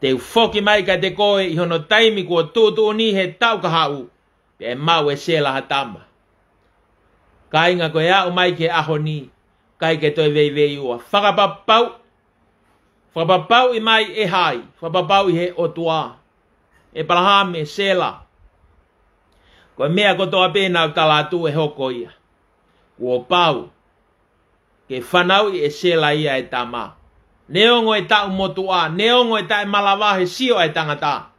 Te u foki mai kiate koe ʻi hono taimi kuo tuʻutuʻuni he taʻu kahaʻu, pea ʻe maʻu ʻe Sela ha tama. Kāinga, ko e aʻu mai ki he ʻaho ni, ʻikai ke toe veiveiua. Fakapapau, fakapapauʻi mai ʻe hai? Fakapapauʻi he ʻOtua. ʻĒpalahame, Sela, ko e meʻa kotoa pē naʻa ku tala atu ʻe hoko ia. Kuo pau ke fanauʻi ʻe Sela ia e tama. Neongo e taʻu motuʻa, neongo e taʻemalava he sio ʻa e tangata,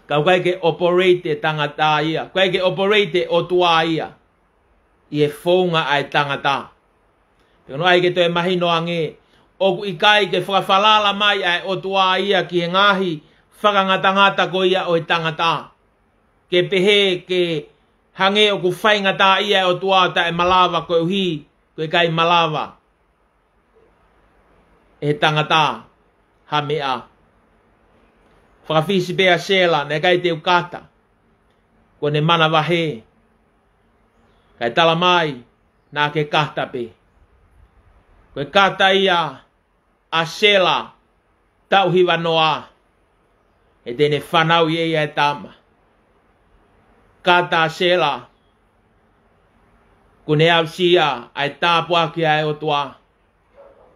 ka ʻoku ʻikai ke operate e tangata ia, ʻoku ʻikai ke operate e ʻOtua ia ʻi he founga ʻa e tangata. Pea ʻoku ʻai ke toe mahino ange, ʻoku ʻikai ke fakafalala mai ʻa e ʻOtua ia ki he ngaahi fakangatangata ko ia ʻo e tangata, ke pehē ke hangē ʻoku faingataʻaʻia e ʻOtua ʻo taʻemalava koeʻuhi ko e ʻikai malava ʻe he tangata ha meʻa. Fakafisi pē ʻa Sela, naʻe ʻikai te u kata, kuo ne manavahē. Kae tala mai naʻa ke kata pē. Ko e kata ia ʻa Sela taʻu hivanoa, he te ne fanauʻi ʻe ia e tama. Kata ʻa Sela, kuo ne aʻusia ʻa e tāpuaki ʻa e ʻOtua.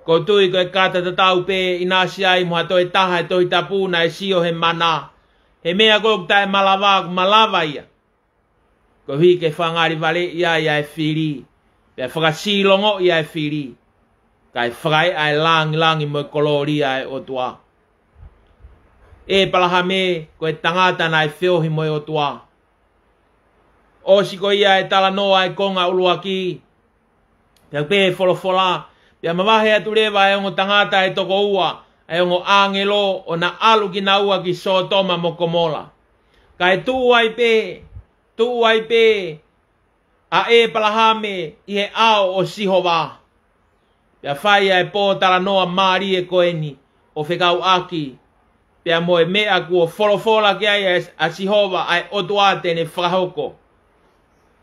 ʻOku ou tui ko e kata tatau pē ʻinasi ai mo ha toe taha he Tohi Tapu naʻe sio he mana, he meʻa ko ē ʻoku taʻemalava, ʻoku malava ia, koeʻuhi ke fakangalivaleʻi ai ʻa e fili, pea fakasilongoʻi ʻa e fili, kae fakaeʻa e langilangi mo e kolōlia ʻa e ʻOtua. ʻĒpalahame ko e tangata naʻe feohi mo e ʻOtua. ʻOsi ko ia e talanoa e konga ʻuluaki, pea pehē folofola, pea mavahe atu leva ʻa e ongo tangata ʻe toko ua, ʻa e ongo ʻāngelo, ʻo na ʻalu kinaua ki Sōtoma mo Komola. Kae tuʻu ai pē, tuʻu ai pē ʻa ʻĒpalahame ʻi he ʻao ʻo Sihova. Pea fai ʻa e pōtalanoa mālie ko eni ʻo fekauʻaki pea mo e meʻa kuo folofola ki ai ʻa, ʻa Sihova ʻa e ʻOtua te ne fakahoko,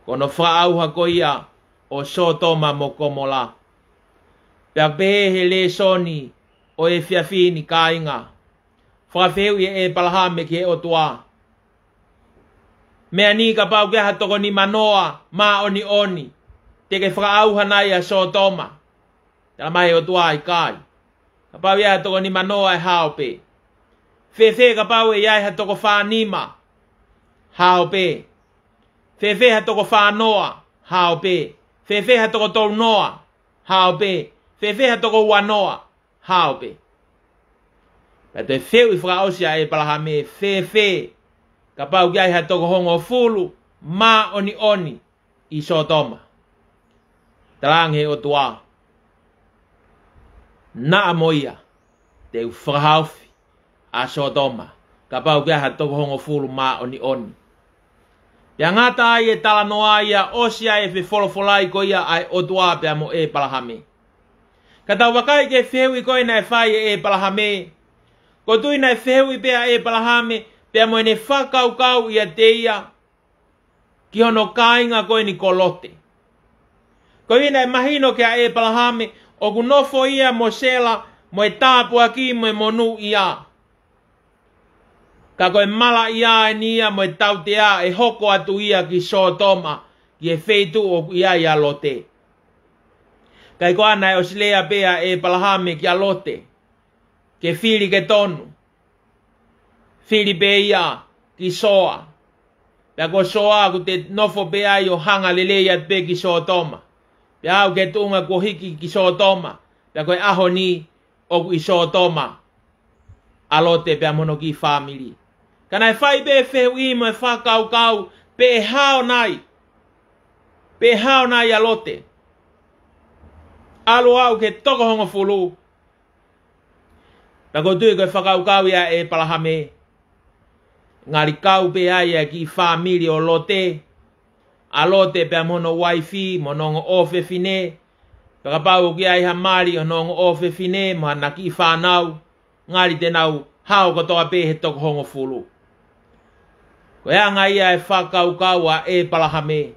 ko hono fakaʻauha ko ia ʻo Sōtoma mo Komola. Pea pehē he lēsoni ʻo e efiafi ni, kāinga, fakafehuʻi ʻe ʻĒpalahame ki he ʻOtua: Meʻa ni, kapau ʻoku ʻi ai ha toko nimanoa māʻoniʻoni, te ke fakaʻauha nai ʻa Sōtoma? Tala mai ʻe he ʻOtua, ʻikai. Kapau ʻe ʻi ai ha toko nimanoa, ʻe hao pē. Fēfē kapau ʻe ʻi ai ha toko fānima? Hao pē. Fēfē ha toko fānoa? Hao pē. Fēfē ha toko tolunoa? Hao pē. Fēfē ha toko uanoa? Hao pē. Pea toe fehuʻi fakaʻosi ʻa ʻĒpalahame, fēfē kapau ʻoku ʻi ai ha toko hongofulu māʻoniʻoni ʻi Sōtoma? Talaange ʻe he ʻOtua, naʻa mo ia, te u fakahaofi ʻa Sōtoma, kapau ʻoku ʻi ai ha toko hongofulu māʻoniʻoni. Pea ngata ai e talanoa ia, ʻosi ai e fefolofolai ko ia ʻa e ʻOtua pea mo ʻĒpalahame. Ka tau vakai ki he fehuʻi ko ē naʻe fai ʻe ʻĒpalahame. ʻOku ou tui naʻe fehuʻi pē ʻa ʻĒpalahame pea mo ʻene fakakaukau ʻiate ia ki hono kāinga ko eni ko Lote. Koeʻuhi naʻe mahino kia ʻĒpalahame ʻoku nofo ia mo Sela mo e tāpuaki mo e monūʻia, ka ko e malaʻia eni ia mo e tautea ʻe hoko atu ia ki Sōtoma, ki he feituʻu ʻoku ʻi ai ʻa Lote. Kae kehe, naʻe ʻosi lea pē ʻa ʻĒpalahame kia Lote ke fili ke tonu. Fili pē ia ki Soa. Pea ko Soa ʻoku te nofo pē ai ʻo hanga lelei atu pē ki Sōtoma. Pea aʻu ki he tuʻunga kuo hiki ki Sōtoma, pea ko e ʻaho ni ʻoku ʻi Sōtoma ʻa Lote pea mo hono kiʻi fāmili. Ka naʻe fai pē fehuʻi mo e fakakaukau pe ʻe hao nai, pe ʻe hao nai ʻa Lote. ʻAlu ʻo aʻu ki he toko hongofulu. Pea ʻoku ou tui ko e fakakaukau ia ʻa ʻĒpalahame, ngali kau pē ai ʻa e kiʻi fāmili ʻo Lote, ʻa Lote pea mo hono uaifi mo hono ongo ʻofefine. Pea kapau ʻoku ʻi ai ha mali ʻo hono ongo ʻofefine mo hana kiʻi fānau, ngali te nau hao kotoa pē he toko hongofulu. Ko e anga ia e fakakaukau ʻa ʻĒpalahame,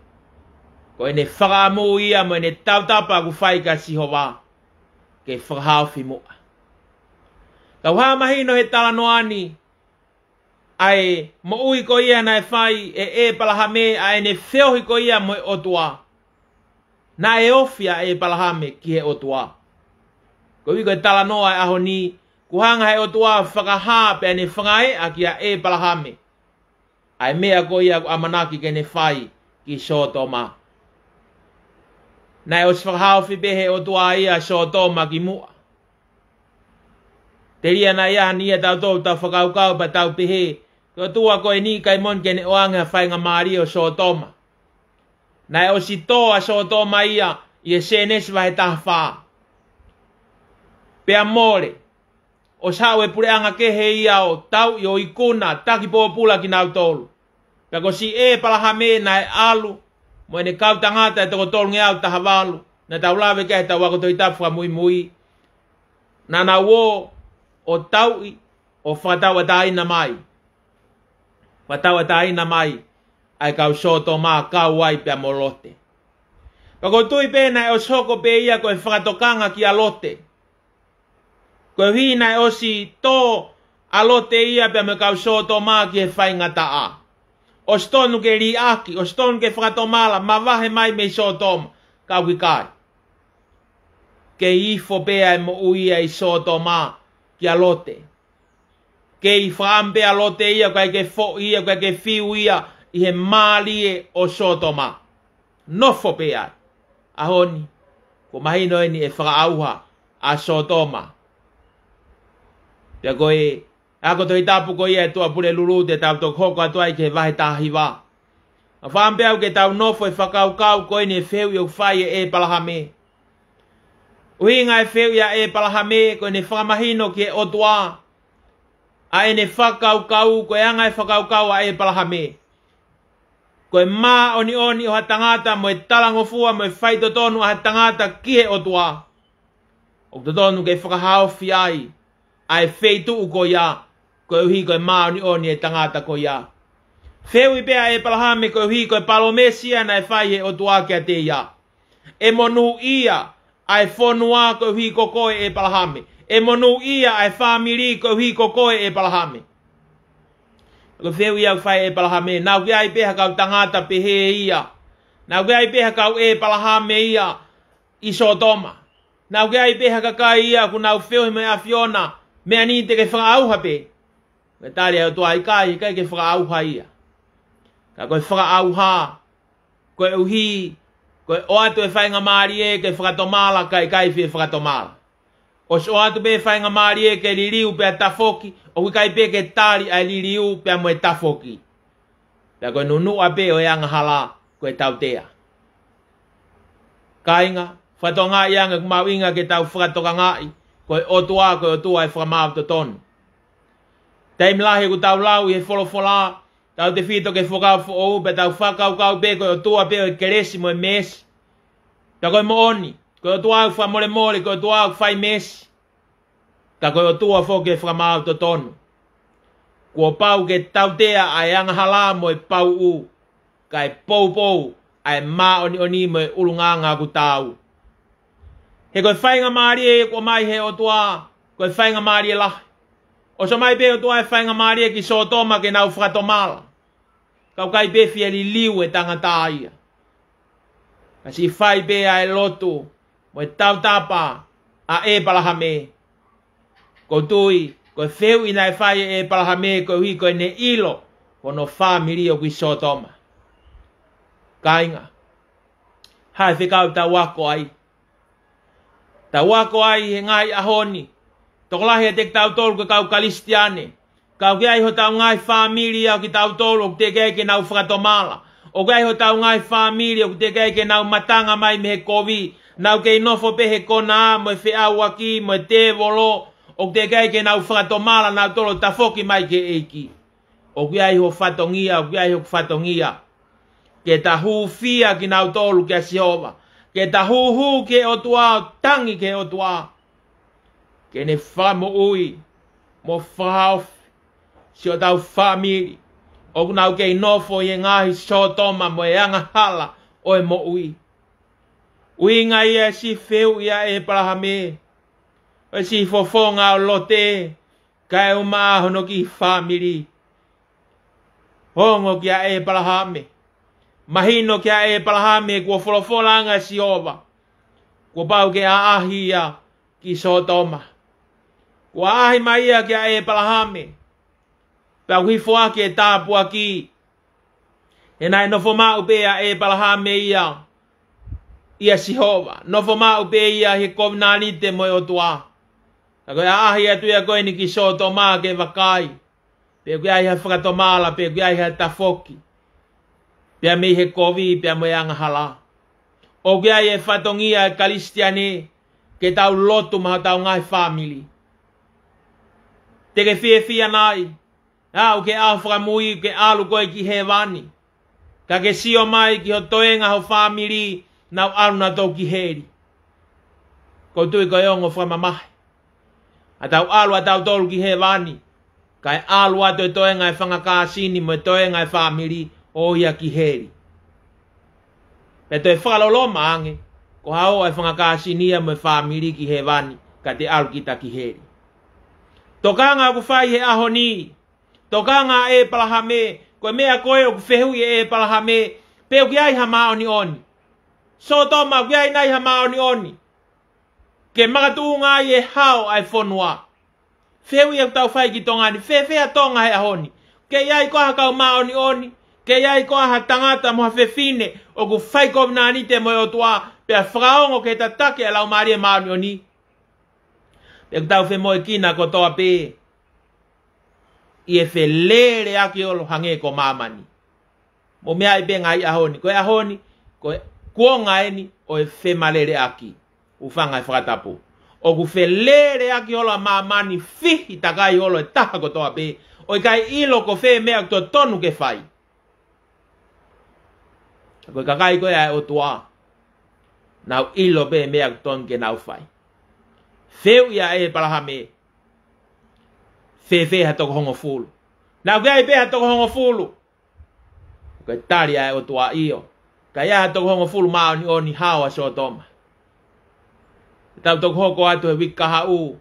ko ʻene fakaʻamu ia mo ʻene tautapa ʻoku fai kia Sihova ke fakahaofi muʻa. Tau hā mahino he talanoa ni ʻa e moʻui ko ia naʻe fai ʻe ʻĒpalahame, ʻa ʻene feohi ko ia mo e ʻOtua. Naʻe ofi ʻa ʻĒpalahame ki he ʻOtua. Koeʻuhi ko e talanoa e ʻaho ni, kuo hanga he ʻOtua ʻo fakahā pea ne fakaeʻa kia ʻĒpalahame ʻa e meʻa ko ia ʻoku ʻamanaki ke ne fai ki Sōtoma. Naʻe ʻosi fakahaofi pē he ʻOtua ia Sōtoma kimuʻa. Telia naʻe ʻi ai ha niʻihi ʻiate kitautolu ʻoku tau fakakaukau pea tau pehē, ko e ʻOtua ko eni ʻikai moʻoni ke ne ʻoange ha faingamālie ʻo Sōtoma. Naʻe ʻosi tō ʻa Sōtoma ia ʻi he Sēnesi vahe taha fā. Pea mole, ʻosi haʻu e puleʻanga kehe ia ʻo tauʻi ʻo ikuna taki pōpula kinautolu. Pea ko siʻi ʻĒpalahame naʻe ʻalu mo ʻene kau tangata ʻe toko tolungeau taha valu, naʻa tau lave ki ai heʻetau ako Tohitapu fakamuimui. Naʻa nau ō ʻo tauʻi ʻo fakatauʻatāina mai. Fakatauʻatāina mai ʻa e kau Sōtoma, kau ai pea mo Lote. Pea ʻoku ou tui pē naʻe ʻosi hoko pē ia ko e fakatokanga kia Lote. Koeʻuhi naʻe ʻosi tō ʻa Lote ia pea mo e kau Sōtoma ki he faingataʻa. ʻOsi tonu ke liʻaki, ʻosi tonu ke fakatomala, mavahe mai mei Sōtoma, ka ʻoku ʻikai. Kei ifo pē ʻa e moʻui ʻa e Sōtoma kia Lote. Kei fakaʻamu pē ʻa Lote ia, ʻoku ʻikai ke foʻi ia, ʻoku ʻikai ke fiu ia ʻi he mālie ʻo Sōtoma. Nofo pē ai. ʻAho ni, kuo mahino eni ʻe fakaʻauha ʻa Sōtoma. Pea ko e ako Tohitapu ko ia ʻa e Tuʻapulelulu te tau toki hoko atu ai ki he vahe taha hiva. ʻOku ou fakaʻamu pē au ke tau nofo ʻi he fakakaukau ko eni ʻa e fehuʻi ʻoku fai ʻe ʻĒpalahame. ʻUhinga e fehuʻi ʻa ʻĒpalahame ko ʻene fakamahino ki he ʻOtua ʻa ʻene fakakaukau, ko e anga e fakakaukau ʻa ʻĒpalahame. Ko e māʻoniʻoni ʻo ha tangata mo e talangofua mo e faitotonu ʻa ha tangata ki he ʻOtua, ʻoku totonu ke fakahaofi ai ʻa e feituʻu ko ia, koeʻuhi ko e māʻoniʻoni e tangata ko ia. Fehuʻi pē ʻa ʻĒpalahame koeʻuhi ko e palōmesi ia naʻe fai ʻe he ʻOtua kiate ia. ʻE monūʻia ʻa e fonua koeʻuhi ko koe ʻĒpalahame. ʻE monūʻia ʻa e fāmili koeʻuhi ko koe ʻĒpalahame. Ko e fehuʻi ia ʻoku fai ʻe ʻĒpalahame, naʻa ʻoku ʻi ai pē ha kau tangata pehē ia. Naʻa ʻoku ʻi ai pē ha kau ʻĒpalahame ia ʻi Sōtoma. Naʻa ʻoku ʻi ai pē ha kakai ia ʻoku nau feohi mo e ʻAfiona, meʻa ni te ke fakaʻauha pē. Ko e tali ʻa e ʻOtua, ʻikai, ʻikai ke fakaʻauha ia. Ka ko e fakaʻauha, koeʻuhi ko e ʻoatu e faingamālie ke fakatomala, ka ʻikai fie fakatomala. ʻOsi ʻoatu pē faingamālie ke liliu pea tafoki, ʻoku ʻikai pē ke tali ʻa e liliu pea mo e tafoki. Pea ko e nunuʻa pē ʻo e angahala ko e tautea. Kāinga, fakatokangaʻi ange ʻoku mahuʻinga ke tau fakatokangaʻi ko e ʻOtua, ko e ʻOtua ʻo e fakamaau totonu. Taimi lahi ʻoku tau lau ʻi he folofola, tautefito ki he Fuakava Foʻou, pea tau fakakaukau pē ko e ʻOtua pē ʻo e kelesi mo e meesi. Pea ko e moʻoni, ko e ʻOtua ʻoku fakamolemole, ko e ʻOtua ʻoku fai meesi. Ka ko e ʻOtua foki ʻo e fakamaau totonu. Kuo pau ke tautea ʻa e angahala mo e pauʻu, kae poupou ʻa e māʻoniʻoni mo e ʻulungaanga ʻoku taau. He ko e faingamālie ʻoku ʻomai ʻe he ʻOtua, ko e faingamālie lahi. ʻOsi ʻomai pē ʻe he ʻOtua e faingamālie ki Sōtoma ke nau fakatomala. Ka ʻoku ʻikai pē fie liliu e tangata ia. Ka siʻi fai pē ʻa e lotu mo e tautapa ʻa ʻĒpalahame. ʻOku ou tui ko e fehuʻi naʻe fai ʻe ʻĒpalahame koeʻuhi ko ʻene ʻilo hono fāmili ʻoku ʻi Sōtoma. Kāinga, hā e fekau tau ako ai? Tau ako ai he ngaahi ʻaho ni. Tokolahi ʻiate kitautolu ko e kau Kalisitiane, ka ʻoku ʻi ai hotau ngaahi fāmili ʻa kitautolu ʻoku teʻeki ai ke nau fakatomala. ʻOku ʻi ai hotau ngaahi fāmili ʻoku teʻeki ai ke nau matanga mai mei he kovi. Nau kei nofo pē he konā mo e feʻauaki mo e tēvolo, ʻoku teʻeki ai ke nau fakatomala, nau tolo tafoki mai ki he ʻEiki. ʻOku ʻi ai ho fatongia, ʻoku ʻi ai hoku fatongia. Ke ta hūfia kinautolu kia Sihova. Ke ta hūhū ki he ʻOtua, ʻo tangi ki he ʻOtua. Ke ne fakamoʻui mo fakahaofi siʻotau fāmili ʻoku nau kei nofo ʻi he ngaahi Sōtoma mo e angahala ʻo e moʻui. ʻUhinga ia e siʻi fehuʻi ʻa ʻĒpalahame, ʻo e siʻi fofonga ʻo Lote, kae ʻumaʻā hono kiʻi fāmili. Ongo kia ʻĒpalahame. Mahino kia ʻĒpalahame kuo folofola ange ʻa Sihova kuo pau ke ʻaʻahi ia ki Sōtoma. Kuo ʻaʻahi mai ia kia ʻĒpalahame. Pea ʻoku hifo ʻaki e tāpuaki. He naʻe nofo maʻu pē ʻa ʻĒpalahame ia ʻia Sihova. Nofo maʻu pē ia he kovinānite mo e ʻOtua. Ka ko e ʻaʻahi atu ia ko eni ki Sōtoma ke vakai pe ʻoku ʻi ai ha fakatomala, pe ʻoku ʻi ai ha tafoki, pea mei he kovi, pea mo e angahala. ʻOku ʻi ai e fatongia ʻa e Kalisitiane ke tau lotu maʻa hotau ngaahi fāmili. Te ke fiefia nai, ʻa, ʻoku ke ʻalu fakamui, ke ʻalu koe ki hēvani, ka ke sio mai ki ho toenga ho fāmili, nau ʻalu nautolu ki heli. ʻOku ou tui ko e ongo fakamamahi ʻa ʻetau ʻalu ʻa tautolu ki hēvani, kae ʻalu atu e toenga e fanga kāsini mo e toenga e fāmili ʻo ia ki heli. Pea toe fakaloloma ange, ko e hao ʻa e fanga kāsini ia mo e fāmili ki hēvani, ka te ʻalu kita ki heli. Tokanga ʻoku fai he ʻaho ni, tokanga ʻa ʻĒpalahame, ko e meʻa ko ē ʻoku fehuʻi ʻe ʻĒpalahame, pe ʻoku ʻi ai ha māʻoniʻoni. Sōtoma, ʻoku ʻi ai nai ha māʻoniʻoni ke makatuʻunga ai e hao ʻa e fonua? Fehuʻi ʻoku tau fai ki Tonga ni, fēfē ʻa Tonga he ʻaho ni? ʻOku ʻi ai koā ha kau māʻoniʻoni? ʻOku ʻi ai koā ha tangata mo ha fefine ʻoku fai kovinānite mo e ʻOtua, pea fakaongo ki he tataki ʻa e Laumālie Māʻoniʻoni? Pea ʻoku tau femoʻuekina kotoa pē ʻi he feleleʻaki holo hangē ko māmani. Mou meaʻi pē ngaahi ʻaho ni, ko e ʻaho ni, ko e kuonga eni ʻo e femaleleʻaki. Hūfanga he fakatapu. ʻOku feleleʻaki holo ʻa māmani, fihi takai holo e taha kotoa pē, ʻo ʻikai ʻilo ko fē meʻa ʻoku totonu ke fai. Ko e kakai ko ē ʻa e ʻOtua, nau ʻilo pē meʻa ʻoku totonu ke nau fai. Fehuʻi ʻa ʻĒpalahame, fēfē ha toko hongofulu? Naʻa ʻoku ʻi ai pē ha toko hongofulu? Ko e tali ʻa e ʻOtua, ʻio. Ka ʻi ai ha toko hongofulu māʻoniʻoni, hao ʻa Sōtoma. Tau toki hoko atu he uike kahaʻu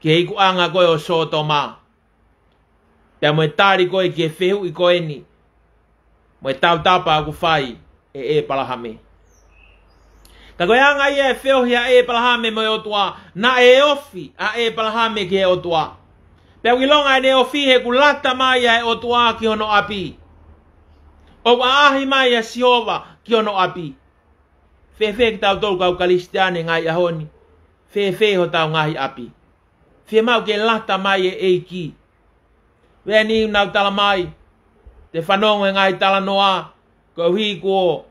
ki he ikuʻanga ko ē ʻo Sōtoma, pea mo e tali ko ē ki he fehuʻi ko eni, mo e tautapa ʻoku fai ʻe ʻĒpalahame. Ka ko e anga ia e feohi ʻa ʻĒpalahame mo e ʻOtua, naʻe ofi ʻa ʻĒpalahame ki he ʻOtua. Pea ʻoku ʻilonga ʻene ofi he kuo lata mai ʻa e ʻOtua ki hono ʻapi. ʻOku ʻaʻahi mai ʻa Sihova ki hono ʻapi. Fēfē kitautolu kau Kalisitiane ngaahi ʻaho ni? Fēfē hotau ngaahi ʻapi? Fiemaʻu ke lata mai e ʻEiki. Veʻe ni nau tala mai, te fanongo he ngaahi talanoa, koeʻuhi kuo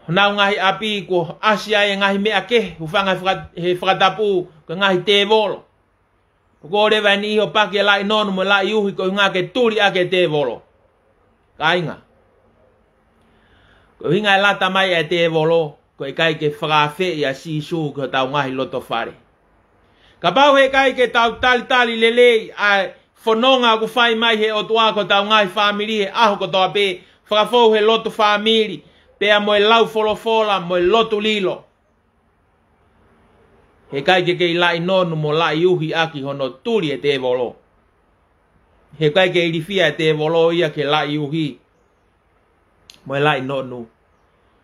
honau ngaahi ʻapi kuo ʻasi ai e ngaahi meʻa kehe, hūfanga he faka-, he fakatapu, ko e ngaahi tēvolo. ʻOku ʻi ai leva e niʻihi ʻo paki e laʻi nonu mo e laʻi uhi, koeʻuhinga ke tuli ʻaki e tēvolo. Kāinga, ko e ʻuhinga e lata mai e tēvolo, ko e ʻikai ke fakaafeʻi ʻa Sīsū ki hotau ngaahi loto fale. Kapau he ʻikai ke tau talitali lelei ʻa e fononga ʻoku fai mai he ʻOtua ki hotau ngaahi fāmili he ʻaho kotoa pē, fakafou he lotu fāmili, pea mo e lau folofola, mo e lotu lilo, he ʻikai ke kei laʻi nonu mo laʻi uhi ʻaki hono tuli e tēvolo. He ʻikai ke ilifia e tēvolo ia ki he laʻi uhi mo e laʻi nonu.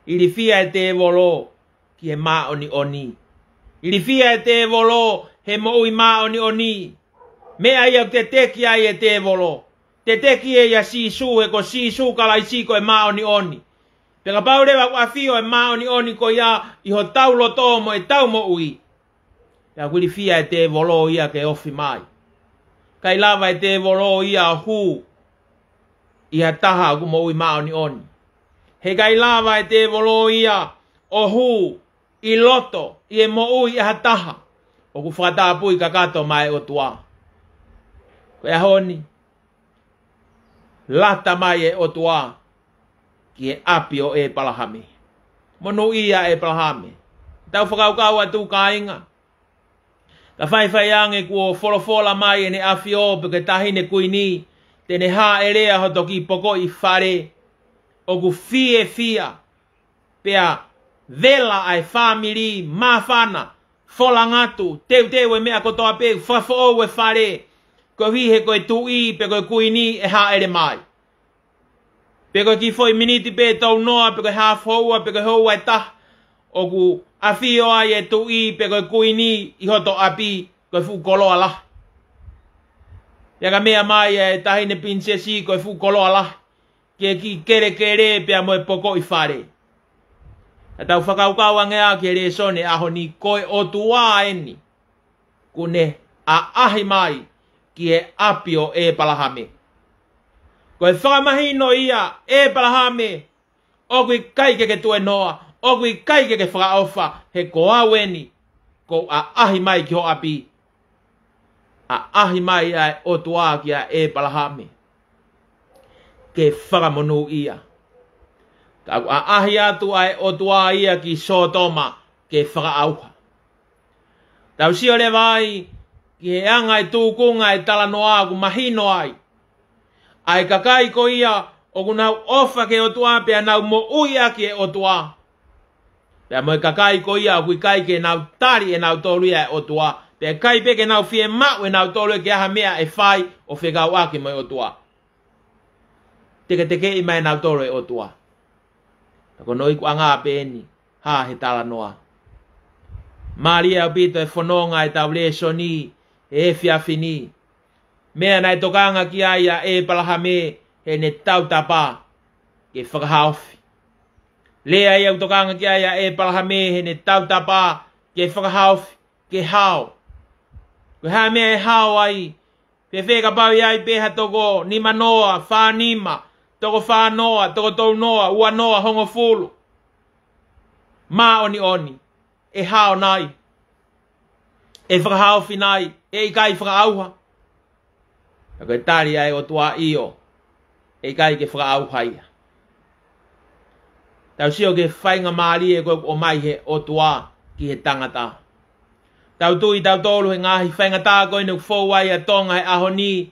Ilifia e tēvolo ki he māʻoniʻoni. Ilifia e tēvolo he moʻui māʻoniʻoni. Meʻa ia ʻoku teteki ai e tēvolo. Teteki ia ʻia Sīsū, he ko Sīsū Kalaisi ko e māʻoniʻoni. Pea kapau leva ʻoku ʻafio e māʻoniʻoni ko ia ʻi hotau loto mo ʻetau moʻui, pea ʻoku ilifia e tēvolo ia ke ofi mai. ʻIkai lava e tēvolo ia ʻo hū ʻi ha taha ʻoku moʻui māʻoniʻoni. He ʻikai lava e tēvolo ia ʻo hū ʻi loto ʻi he moʻui ʻa ha taha ʻoku fakatapui kakato maʻa e ʻOtua. Ko e ʻaho ni, lata mai e ʻOtua ki he ʻapi ʻo ʻĒpalahame. Monūʻia ʻa ʻĒpalahame. Tau fakakaukau atu, kāinga. Ka faifai ange kuo folofola mai ʻEne ʻAfio pe ko e Taʻahine Kuini, te ne hāʻele ʻa hoto kiʻi pokoʻi fale. ʻOku fiefia, pea vela ʻa e fāmili, māfana, folangatu, teuteu e meʻa kotoa pē, fakafoʻou e fale, koeʻuhi he ko e tuʻi pe ko e kuini ʻe hāʻele mai. Pe ko e kiʻi foʻi miniti pē, tau noa, pe ko e haafe houa, pe ko e houa ʻe taha, ʻoku ʻafio ai e tuʻi pe ko e kuini ʻi hoto ʻapi, ko e fuʻu koloa lahi. Pea ka meʻa mai e Taʻahine Pilinisesi, ko e fuʻu koloa lahi, ki he kiʻi kelekele pea mo e pokoʻi fale. Ka tau fakakaukau ange ā ki he lēsoni ʻaho ni, ko e ʻOtua eni. kuo ne ʻaʻahi mai ki he ʻapi ʻo ʻEpalahame. Ko e fakamahino ia, ʻEpalahame, ʻoku ʻikai ke ke tuenoa, ʻoku ʻikai ke ke fakaʻofa, he ko au eni, kuo u ʻaʻahi mai ki ho ʻapi. ʻAʻahi mai ʻa e ʻOtua kia ʻEpalahame ke fakamonūʻia. Ka ʻoku ʻaʻahi atu ʻa e ʻOtua ia ki Sōtoma ke fakaʻauha. Tau sio leva ai ki he anga e tūkunga e talanoa ʻoku mahino ai ʻa e kakai ko ia ʻoku nau ʻofa ki he ʻOtua pea nau moʻui ʻaki e ʻOtua. Pea mo e kakai ko ia ʻoku ʻikai ke nau tali ʻe nautolu ia e ʻOtua. Pea ʻikai pē ke nau fiemaʻu ʻe nautolu ia ke ʻi ai ha meʻa ʻe fai ʻo fekauʻaki mo e ʻOtua. Teketekeʻi mai ʻe nautolu e ʻOtua. Ka ko hono ikuʻanga pē eni, hā he talanoa. Mālie ʻaupito e fononga ʻetau lēsoni he efiafi ni. Meʻa naʻe tokanga ki ai ʻa ʻEpalahame heʻene tautapa ke fakahaofi. Lea ia ʻoku tokanga ki ai ʻa ʻEpalahame heʻene tautapa ke fakahaofi, ke hao. Ko e hā e meʻa ʻe hao ai, fēfē kapau ʻe ʻi ai pē ha toko nimanoa, fānima, toko fānoa, toko tolunoa, uanoa, hongofulu. Māʻoniʻoni, ʻe hao nai, ʻe fakahaofi nai, ʻe ʻikai fakaʻauha. Ka ko e tali ʻa e ʻOtua ʻio, ʻe ʻikai ke fakaʻauha ia. Tau sio ki he faingamālie ko ē ʻoku ʻomai he ʻOtua ki he tangata. Tau tui tautolu he ngaahi faingataʻa ko eni ʻoku fou ai ʻa Tonga he ʻaho ni,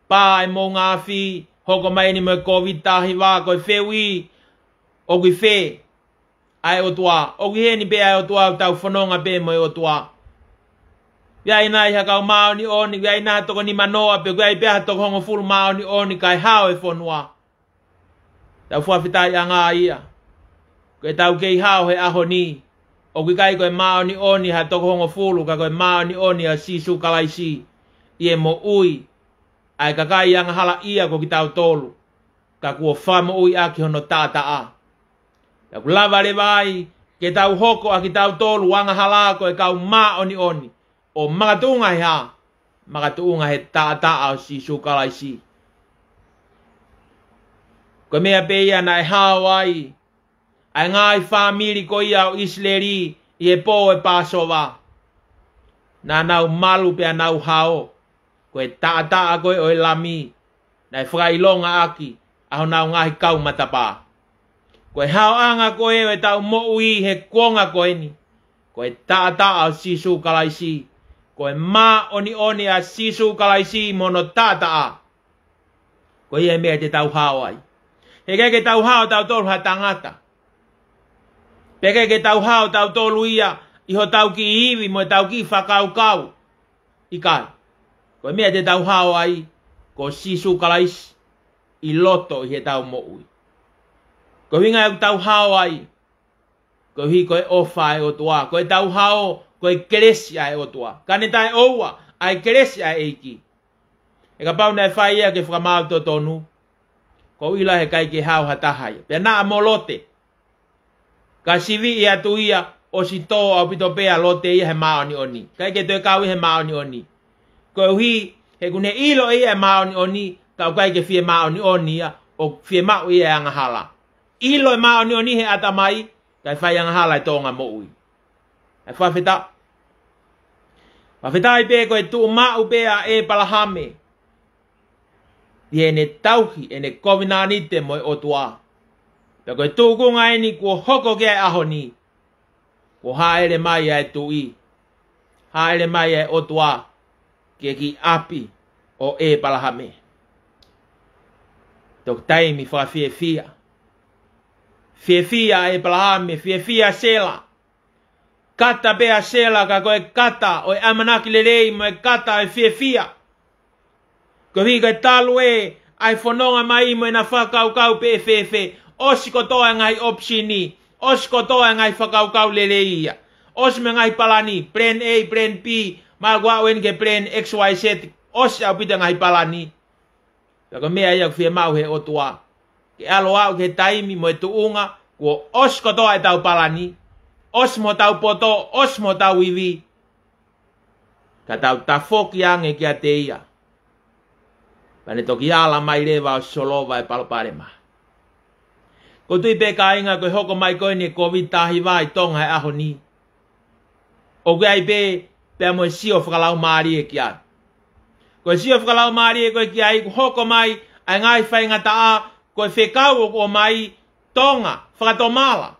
pā e moʻunga afi, hoko mai eni mo e Kōviti taha hiva, ko e fehuʻi, ʻoku ʻi fē ʻa e ʻOtua? ʻOku ʻi heni pē ʻa e ʻOtua, ʻoku tau fononga pē mo e ʻOtua? ʻOku ʻi ai nai ha kau māʻoniʻoni, ʻoku ʻi ai nai ha toko nimanoa, pe ʻoku ʻi ai pē ha toko hongofulu māʻoniʻoni kae hao e fonua? Tau fakafetaʻi ange ia. Ko ʻetau kei hao he ʻaho ni, ʻoku ʻikai ko e māʻoniʻoni ha toko hongofulu, ka ko e māʻoniʻoni ʻa Sīsū Kalaisi ʻi he moʻui ʻa e kakai angahalaʻia ko kitautolu, ka kuo fakamoʻui ʻaki hono taʻataʻa. Pea ʻoku lava leva ai ke tau hoko ʻa kitautolu angahala ko e kau māʻoniʻoni, ʻo makatuʻunga he hā? Makatuʻunga he taʻataʻa ʻo Sīsū Kalaisi. Ko e meʻa pē ia naʻe hao ai ʻa e ngaahi fāmili ko ia ʻo ʻIsileli ʻi he pō ʻo e Pāsova. Naʻa nau malu pea nau hao. Ko e taʻataʻa ko ē ʻo e Lami naʻe fakaʻilonga ʻaki ʻa honau ngaahi kau matapā. Ko e haoʻanga ko ē ʻo ʻetau moʻui he kuonga ko eni, ko e taʻataʻa ʻo Sīsū Kalaisi. Ko e māʻoniʻoni ʻa Sīsū Kalaisi mo hono taʻataʻa. Ko ia e meʻa te tau hao ai. He ʻikai ke tau hao tautolu ha tangata. Pe ʻikai ke tau hao tautolu ia ʻi hotau kiʻi ivi mo ʻetau kiʻi fakakaukau. ʻIkai. Ko e meʻa te tau hao ai, ko Sīsū Kalaisi ʻi loto ʻi heʻetau moʻui. Ko e ʻuhinga ʻoku tau hao ai, koeʻuhi ko e ʻofa ʻa e ʻOtua. Ko ʻetau hao, ko e kelesi ʻa e ʻOtua. Ka ne taʻeʻoua ʻa e kelesi ʻa e ʻEiki. He kapau naʻe fai ia ke fakamaau totonu, ko ʻila he ʻikai ke hao ha taha ia. Pea naʻa mo Lote. Ka siviʻi atu ia, ʻosi tō ʻaupito pē ʻa Lote ia he māʻoniʻoni. ʻIkai ke toe kau ia he māʻoniʻoni. Koeʻuhi, he kuo ne ʻilo ʻe ia e māʻoniʻoni, ka ʻoku ʻikai ke fie māʻoniʻoni ia, ʻoku fiemaʻu ia e angahala. ʻIlo e māʻoniʻoni he ʻatamai, kae fai angahala e tōʻonga moʻui. ʻE fakafetaʻi. Fakafetaʻi pē ko e tuʻumaʻu pē ʻa ʻEpalahame ʻi heʻene tauhi ʻene kovinānite mo e ʻOtua. Pea ko e tūkunga eni kuo hoko ki ai e ʻaho ni. Kuo hāʻele mai ʻa e Tuʻi. Hāʻele mai ʻa e ʻOtua ki he kiʻi ʻapi ʻo ʻEpalahame. Toki taimi fakafiefia. Fiefia ʻa ʻEpalahame, fiefia Sela. Kata pē ʻa Sela ka ko e kata ʻo e ʻamanaki lelei mo e kata ʻo e fiefia. Koeʻuhi ko e talu ē ʻa e fononga mai mo ʻena fakakaukau pe ʻe fēfē, ʻosi kotoa e ngaahi ʻopisini, ʻosi kotoa e ngaahi fakakaukau lelei ia. ʻOsi mo e ngaahi palani, plan A, plan B, mahalo kuo aʻu eni ki he plan X Y Z, ʻosi ʻaupito e ngaahi palani. Pea ko e meʻa ia ʻoku fiemaʻu he ʻOtua. Ke ʻalu ʻo aʻu ki he taimi mo e tuʻunga, kuo ʻosi kotoa ʻetau palani, ʻosi mo hotau poto, ʻosi mo hotau ivi. Ka tau tafoki ange kiate ia. Pea ne toki ala mai leva ʻo solova e palopalema. ʻOku ou tui pē kāinga ko e hoko mai ko eni e Kōviti taha hiva ʻi Tonga he ʻaho ni. ʻOku ʻi ai pē pea mo e sio fakalaumālie ki ai. Ko e sio fakalaumālie ko ē ki ai kuo hoko mai ʻa e ngaahi faingataʻa ko e fekau ʻoku ʻomai Tonga, fakatomala.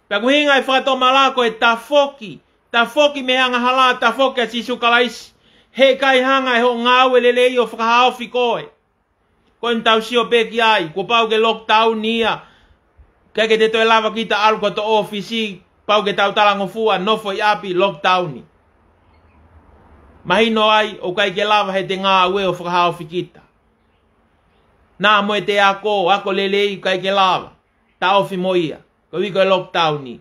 Pea ko e ʻuhinga e fakatomala ko e tafoki, tafoki mei he angahala, tafoki ʻa Sīsū Kalaisi. He ʻikai hanga ʻe hoʻo ngāue lelei ʻo fakahaofi koe. Ko eni tau sio pē ki ai, kuo pau ke lockdown ia. ʻIkai ke te toe lava kita ʻalu ki hoto ʻōfisi, pau ke tau talangofua, nofo ʻi ʻapi, lockdown. Mahino ai, ʻoku ʻikai ke lava heʻete ngāue ʻo fakahaofi kita. Naʻa mo ʻete ako, ako lelei, ʻikai ke lava. Taʻofi mo ia. Ko e ʻuhi ko e lockdown.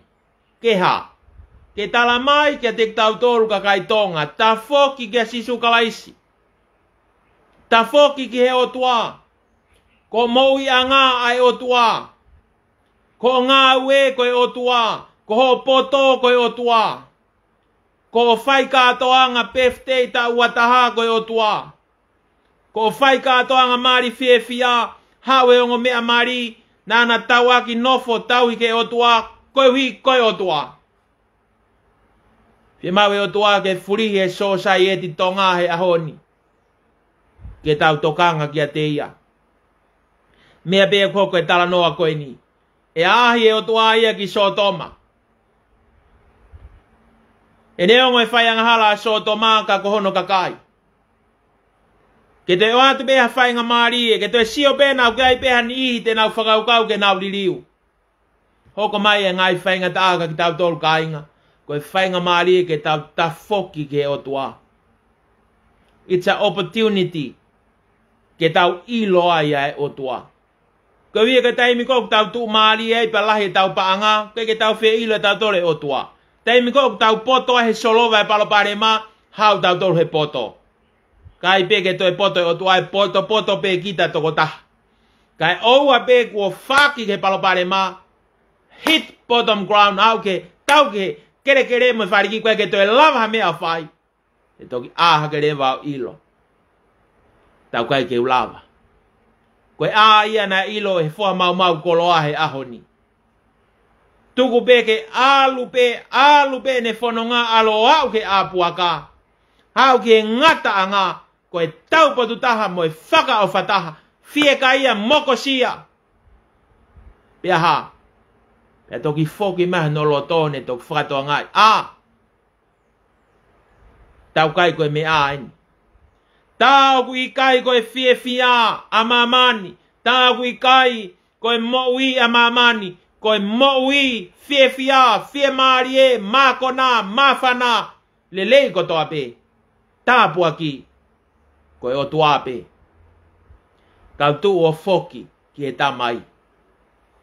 Ke hā? Ke tala mai kiate kitautolu kakai Tonga, tafoki kia Sīsū Kalaisi. Tafoki ki he ʻOtua. Ko e moʻuiʻanga ʻa e ʻOtua. Ko e ngāue ko e ʻOtua. Ko hoʻo poto ko e ʻOtua. Ko hoʻo fai kātoanga birthday taʻu ua taha ko e ʻOtua. Ko hoʻo fai kātoanga mali fiefia, haʻu e ongo meʻa mali, naʻa na tauʻaki nofo tauhi ki he ʻOtua, koeʻuhi ko e ʻOtua. Fiemaʻu ʻe he ʻOtua ke fulihi e sōsaieti Tonga he ʻaho ni. Ke tau tokanga kiate ia. Meʻa pē ʻoku hoko e talanoa ko eni. ʻE ʻaʻahi e ʻOtua ia ki Sōtoma. ʻE neongo e fai angahala ʻa Sōtoma ka ko hono kakai. Ke toe ʻoatu pē ha faingamālie, ke toe sio pē naʻa ʻoku ʻi ai pē ha niʻihi te nau fakakaukau ke nau liliu. Hoko mai e ngaahi faingataʻa kia kitautolu kāinga, ko e faingamālie ke tau tafoki ki he ʻOtua. It's an opportunity ke tau ʻilo ai ʻa e ʻOtua. Koeʻuhi ko e taimi ko ē ʻoku tau tuʻumālie ai pea lahi ʻetau paʻanga, ʻoku ʻikai ke tau fie ʻilo ʻe tautolu e ʻOtua. Taimi ko ē ʻoku tau poto ai he solova e palopalema, haʻu tautolu he poto. ʻIkai pē ke toe poto e ʻOtua, ʻe potopoto pē kita tokotaha. Kae ʻoua pē kuo faki ki he palopalema, hit bottom ground, aʻu ki he, tau ki he kelekele mo e faliki, ʻikai ke toe lava ha meʻa ʻo fai. ʻE toki ʻā hake leva ʻo ʻilo. Tau ʻikai ke u lava. Ko e ʻā ia naʻe ʻilo ʻe he foha maumau koloa he ʻaho ni. Tuku pē ke ʻalu pē, ʻalu pē ʻene fononga ʻalu ʻo aʻu ki he ʻā puaka. Aʻu ki he ngataʻanga, ko e taupotu taha mo e fakaʻofa taha, fiekaia mokosia. Pea hā, pea toki foki mai hono loto ne toki fakatokangaʻi. ʻA, tau ʻikai ko e meʻa eni. Tā ʻoku ʻikai ko e fiefia ʻa māmani. Tā ʻoku ʻikai ko e moʻui ʻa māmani. Ko e moʻui fiefia, fiemālie, mākona, māfana, lelei kotoa pē. Tāpuaki, ko e ʻOtua pē. Kau tuʻu ʻo foki ki he Tamai.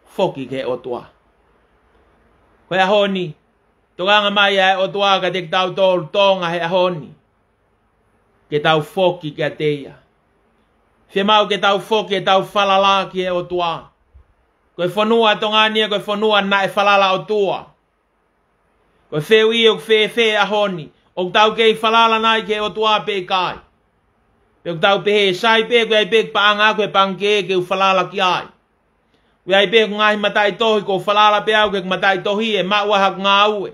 Foki ki he ʻOtua. Ko e ʻaho ni, tokanga mai ʻa e ʻOtua kiate kitautolu Tonga he ʻaho ni. Ke tau foki kiate ia. Fiemaʻu ke tau foki ʻetau falala ki he ʻOtua. Ko e fonua Tonga ni ia, ko e fonua naʻe falala ʻOtua. Ko e fehuʻi ʻoku fēfē ʻaho ni, ʻoku tau kei falala nai ki he ʻOtua pe ʻikai? Pe ʻoku tau pehē sai pē, ʻoku ʻi ai pē paʻanga ʻaku he pangikē ke u falala ki ai. ʻOku ʻi ai pē ʻeku ngaahi mataʻitohi, ʻoku ou falala pē au ki heʻeku mataʻitohi ʻe maʻu ai haʻaku ngāue.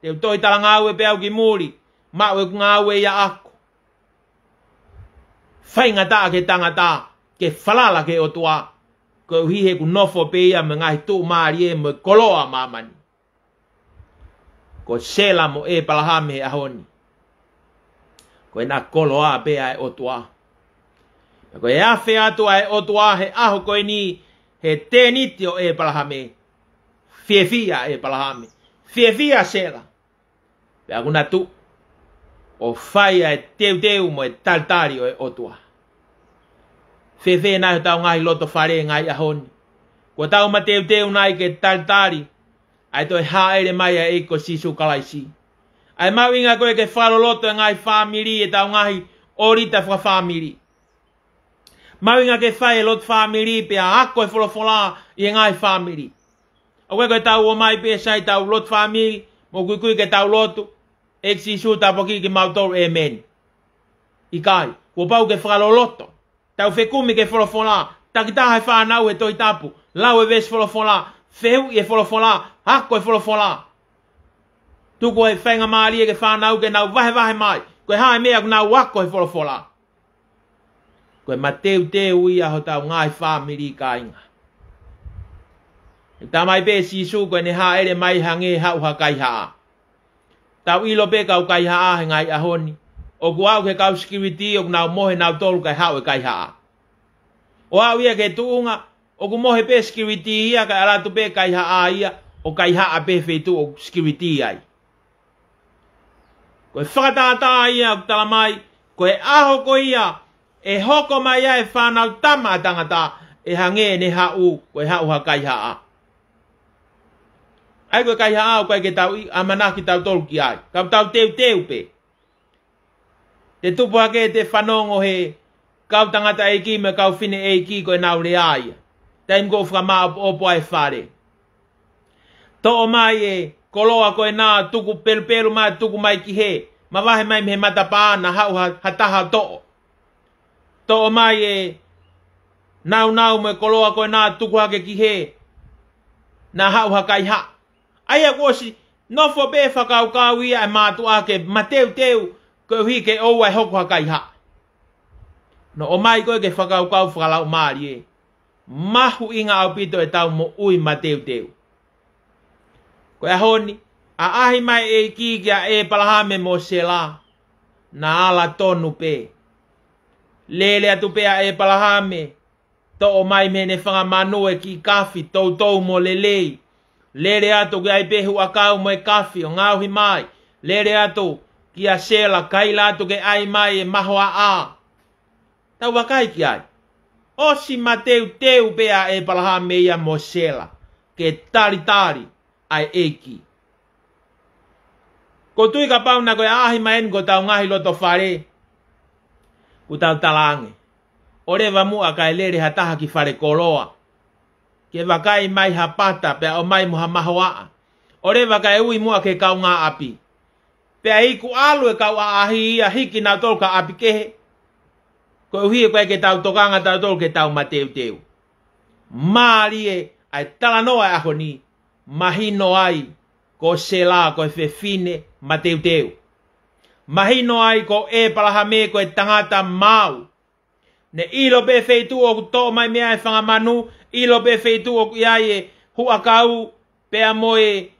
Te u tohi talangāue pē au ki muli, maʻu ʻeku ngāue ʻia ʻaku. Faingataʻa ki he tangata ke falala ki he ʻOtua, koeʻuhi he ʻoku nofo pē ia mo e ngaahi tuʻumālie mo e koloa ʻa māmani. Ko Sela mo ʻEpalahame he ʻaho ni, ko ʻena koloa pē ʻa e ʻOtua. Ko e afe atu ʻa e ʻOtua he ʻaho ko eni he tēniti ʻo ʻEpalahame. Fiefia ʻEpalahame. Fiefia Sela. Pea ʻoku na tuʻu ʻo fai ʻa e teuteu mo e talitali ʻo e ʻOtua. Fēfē nai hotau ngaahi lotofale he ngaahi ʻaho ni? Kuo tau mateuteu nai ke talitali ʻa e toe hāʻele mai ʻa e ʻEiki ko Sīsū Kalaisi? ʻA e mahuʻinga ko ē ke fakaloloto e ngaahi fāmili, ʻetau ngaahi ʻōlita fakafāmili. Mahuʻinga ke fai e lotu fāmili pea ako e folofola ʻi he ngaahi fāmili. ʻOku ʻikai ko ʻetau ō mai pē sai ʻetau lotu fāmili, mo kuikui ke tau lotu. ʻEiki Sīsū tāpuakiʻi kimautolu, ʻēmeni. ʻIkai, kuo pau ke fakaloloto. Tau fekumi ki he folofola, takitaha e fānau he Tohi Tapu, lau e veesi folofola, fehuʻi e folofola, ako e folofola. Tuku e faingamālie ki he fānau ke nau vahevahe mai, ko e hā e meʻa ʻoku nau ako he folofola. Ko e mateuteu ia hotau ngaahi fāmili, kāinga. Talamai pē ʻe Sīsū ko ʻene hāʻele mai hangē haʻu ha kaihaʻa. Tau ʻilo pē kau kaihaʻa he ngaahi ʻaho ni. ʻOku aʻu ki he kau security ʻoku nau mohe nautolu kae haʻu e kaihaʻa. ʻO aʻu ia ki he tuʻunga, ʻoku mohe pē security ia kae ʻalu atu pē kaihaʻa ia, ʻo kaihaʻa pē feituʻu ʻoku security ai. Ko e fakatātā ia ʻoku talamai, ko e ʻaho ko ia ʻe hoko mai ai e Fanautama ʻa Tangata, ʻe hangē ʻene haʻu, ko e haʻu ha kaihaʻa. ʻA ia ko e kaihaʻa ʻoku ʻikai ke tau ʻi-, ʻamanaki tautolu ki ai. Ka tau teuteu pē. Te tupu hake ʻete fanongo he kau tangataʻeiki mo e kau fineʻeiki ko ʻenau lea ia. Taimi ko ē ʻoku fakamāʻopoʻopo ai e fale. Toʻo mai e koloa ko ena, tuku pelupelu mai, tuku mai ki hē. Mavahe mai mei he matapā, naʻa haʻu ha, ha taha toʻo. Toʻo mai e nāunau mo e koloa ko ena, tuku hake ki hē. Naʻa haʻu ha kaihaʻa. ʻA ia kuo ʻosi nofo pē fakakaukau ia e mātuʻa ke mateuteu, koeʻuhi ke ʻoua ʻe hoko ha kaihaʻa. Naʻe ʻomai ko ē ke fakakaukau fakalaumālie. Mahuʻinga ʻaupito ʻetau moʻui mateuteu. Ko e ʻaho ni, ʻaʻahi mai e ʻEiki kia ʻĒpalahame mo Sela, naʻa ala tonu pē. Lele atu pē ʻa ʻĒpalahame, toʻo mai mei heʻene fanga manu e kiʻi kafi, toutou mo lelei. Lele atu ʻoku ʻi ai pē huʻakau mo e kafi ʻo ngaohi mai. Lele atu kia Sela, kaila atu ke ʻai mai e mahoaʻa. Tau vakai ki ai. ʻOsi mateuteu pē ʻa ʻĒpalahame ia mo Sela ke talitali ʻa e ʻEiki. ʻOku ou tui kapau naʻa ko e ʻaʻahi mai eni ki hotau ngaahi loto fale, kuo tau talaange, ʻoleva muʻa kae lele ha taha ki falekoloa ke vakai mai ha pata pea ʻomai mo ha mahoaʻa. ʻOleva kae ui muʻa ki he kaungāʻapi. Pea iku ʻalu e kau ʻaʻahi ia hiki nautolu ki ha ʻapi kehe. Koeʻuhi ʻoku ʻikai ke tau tokanga tautolu ke tau mateuteu. Mālie ʻa e talanoa e ʻaho ni, mahino ai ko Sela ko e fefine mateuteu. Mahino ai ko ʻĒpalahame ko e tangata maau. Ne ʻilo pē feituʻu ʻoku toʻo mai mei ai e fanga manu, ʻilo pē feituʻu ʻoku ʻi ai e huʻakau, pea mo e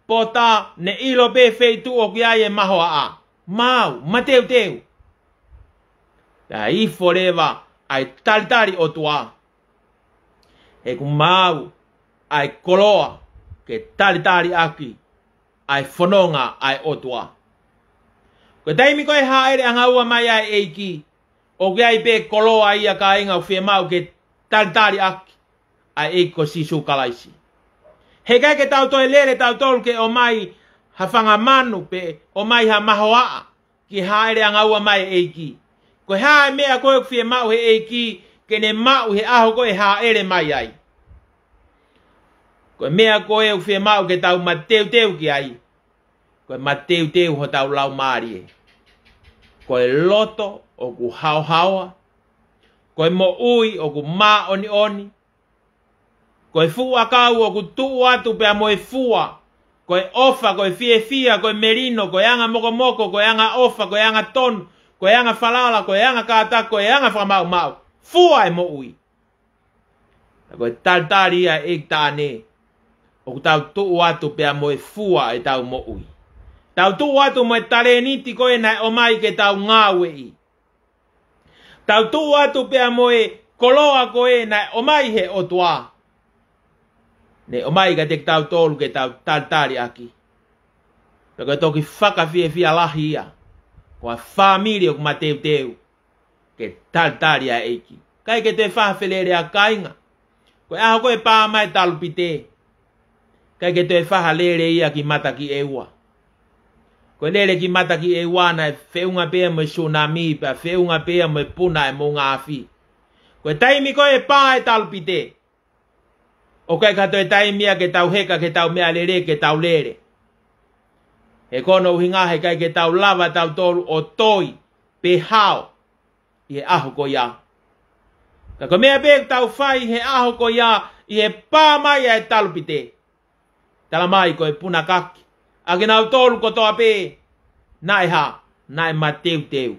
pota, ne ʻilo pē feituʻu ʻoku ʻi ai e mahoaʻa. Maau, mateuteu. Pea ifo leva ʻa e talitali ʻOtua. He ʻoku maau ʻa e koloa ke talitali ʻaki ʻa e fononga ʻa e ʻOtua. Ko e taimi ko ē hāʻele ʻangaua mai ʻa e ʻEiki, ʻoku ʻi ai pē koloa ia, kāinga, ʻoku fiemaʻu ke talitali ʻaki ʻa e ʻEiki ko Sīsū Kalaisi. He ʻikai ke tau toe lele tautolu ke ʻomai ha fanga manu pe ʻomai ha mahoaʻa ki he hāʻele ʻangaua mai e ʻEiki. Ko e hā e meʻa ko ē ʻoku fiemaʻu he ʻEiki ke ne maʻu he ʻaho ko ē ʻe hāʻele mai ai? Ko e meʻa ko ē ʻoku fiemaʻu ke tau mateuteu ki ai, ko e mateuteu hotau laumālie. Ko e loto ʻoku haohaoa, ko e moʻui ʻoku māʻoniʻoni, ko e fuʻu ʻakau ʻoku tuʻu atu pea mo e fua, ko e ʻofa, ko e fiefia, ko e melino, ko e anga mokomoko, ko e anga ʻofa, ko e anga tonu, ko e anga falala, ko e anga kātaki, ko e anga fakamaʻumaʻu. Fua e moʻui. Ko e talitali ia ʻe taʻane, ʻoku tau tuʻu atu pea mo e fua ʻetau moʻui. Tau tuʻu atu mo e talēniti ko ē naʻe ʻomai ke tau ngāueʻi. Tau tuʻu atu pea mo e koloa ko ē naʻe ʻomai he ʻOtua. Ne ʻomai kiate kitautolu ke tau talitali ʻaki. Pea ko e toki fakafiefia lahi ia. Ko e fāmili ʻoku mateuteu ke talitali ʻa e ʻEiki. ʻIkai ke toe fai ha feleleʻaki, kāinga. Ko e ʻaho ko ē pā mai e talupite, ʻikai ke toe fai ha lele ia ki mata ki ʻEua. Ko e lele ki mata ki ʻEua naʻe feʻunga pē ia mo e sunami, pea feʻunga pē ia mo e puna e moʻunga afi. Ko e taimi ko ē pā e talupite, ʻoku ʻikai ha toe taimi ia ke tau heka ki heʻetau meʻalele ke tau lele. He ko hono ʻuhinga he ʻikai ke tau lava tautolu ʻo toi pe hao ʻi he ʻaho ko ia. Ka ko e meʻa pē ʻoku tau fai he ʻaho ko ia, ʻi he pā mai ʻa e talupite, talamai ko e punakaki ʻa kinautolu kotoa pē naʻe hā, naʻe mateuteu.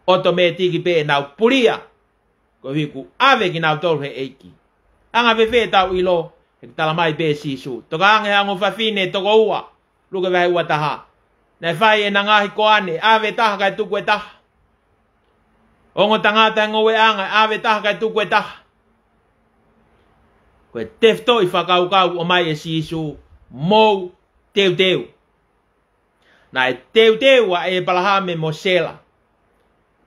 ʻOtomētiki pē ʻenau pulia, koeʻuhi kuo ʻave kinautolu he ʻEiki. Anga fēfē ʻetau ʻilo, he talamai pē ʻe Sīsū, toka ange ha ongo fafine toko ua, Luke vahe ua taha. Naʻe fai ʻena ngaahi koane, ʻave taha kae tuku e taha. Ongo tangata he ngoueʻanga, ʻave taha kae tuku e taha. Ko e tefitoʻi fakakaukau ʻoku ʻomai ʻe Sīsū, mou teuteu. Naʻe teuteu ʻa ʻEpalahame mo Sela.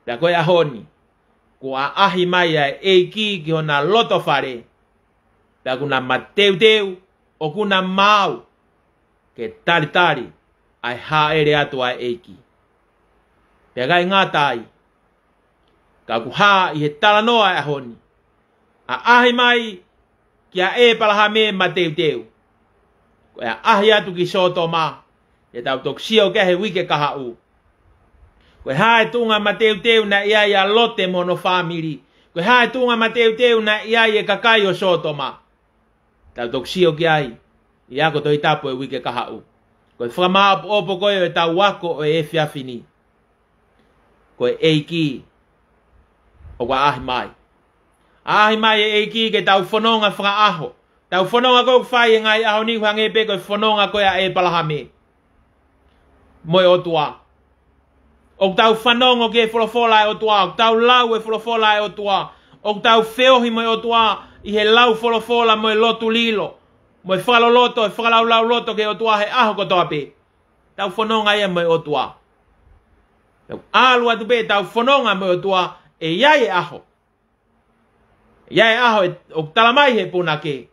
Pea ko e ʻaho ni, kuo ʻaʻahi mai ʻa e ʻEiki ki hona loto fale. Pea ʻoku na mateuteu, ʻoku na maau ke talitali ʻa e hāʻele atu ʻa e ʻEiki. Pea ʻikai ngata ai, ka ʻoku hā ʻi he talanoa ʻo e ʻaho ni, ʻaʻahi mai kia ʻEpalahame mateuteu. Ko e ʻaʻahi atu ki Sōtoma, ʻe tau toki sio ki ai he uike kahaʻu. Ko e hā e tuʻunga mateuteu naʻe ʻi ai ʻa Lote mo hono fāmili? Ko e hā e tuʻunga mateuteu naʻe ʻi ai e kakai ʻo Sōtoma? Tau toki sio ki ai ʻi he ako Tohitapu ʻo e uike kahaʻu. Ko e fakamāʻopoʻopo ko ē ʻo ʻetau ako ʻo e efiafi ni, ko e ʻEiki ʻoku ʻaʻahi mai. ʻAʻahi mai e ʻEiki ke tau fononga fakaʻaho. Tau fononga ko ē ʻoku fai he ngaahi ʻaho ni ʻoku hangē pē ko e fononga ko ē ʻa ʻEpalahame mo e ʻOtua. ʻOku tau fanongo ki he folofola ʻa e ʻOtua, ʻoku tau lau e folofola ʻa e ʻOtua, ʻoku tau feohi mo e ʻOtua ʻi he lau folofola mo e lotu lilo, mo e fakaloloto, e fakalaulauloto ki he ʻOtua he ʻaho kotoa pē. Tau fononga ia mo e ʻOtua. Tau ʻalu atu pē, tau fononga mo e ʻOtua, ʻe ʻi ai e ʻaho. ʻI ai e ʻaho ʻe, ʻoku talamai he punake,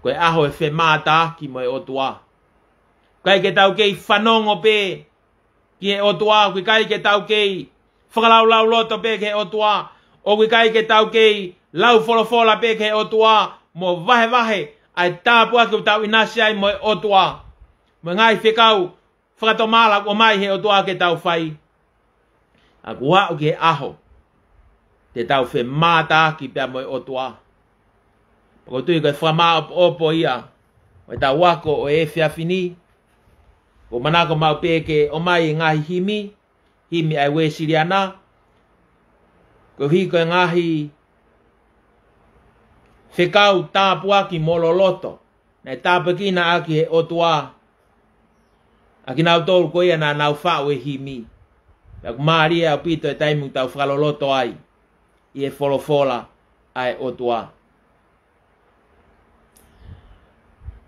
ko e ʻaho ʻe femātaaki mo e ʻOtua. ʻIkai ke tau kei fanongo pē ki he ʻOtua, ʻoku ʻikai ke tau kei fakalaulauloto pē ki he ʻOtua, ʻoku ʻikai ke tau kei lau folofola pē ki he ʻOtua, mo vahevahe ʻa e tāpuaki ʻoku tau ʻinasi ai mo e ʻOtua, mo e ngaahi fekau fakatomala ʻoku ʻomai he ʻOtua ke tau fai. ʻOku aʻu ki he ʻaho te tau femātaaki pea mo e ʻOtua. Pea ʻoku ou tui ko e fakamāʻopoʻopo ia ʻo ʻetau ako ʻo e efiafi ni. ʻOku ou manako maʻu pē ke ʻomai e ngaahi himi, himi ʻa e Uēsiliana, koeʻuhi ko e ngaahi fekau tāpuaki mo loloto naʻe tāpuekina ʻaki he ʻOtua ʻa kinautolu ko ia naʻa nau faʻu e himi. Pea ʻoku mālie ʻaupito e taimi ʻoku tau fakaloloto ai ʻi he folofola ʻa e ʻOtua.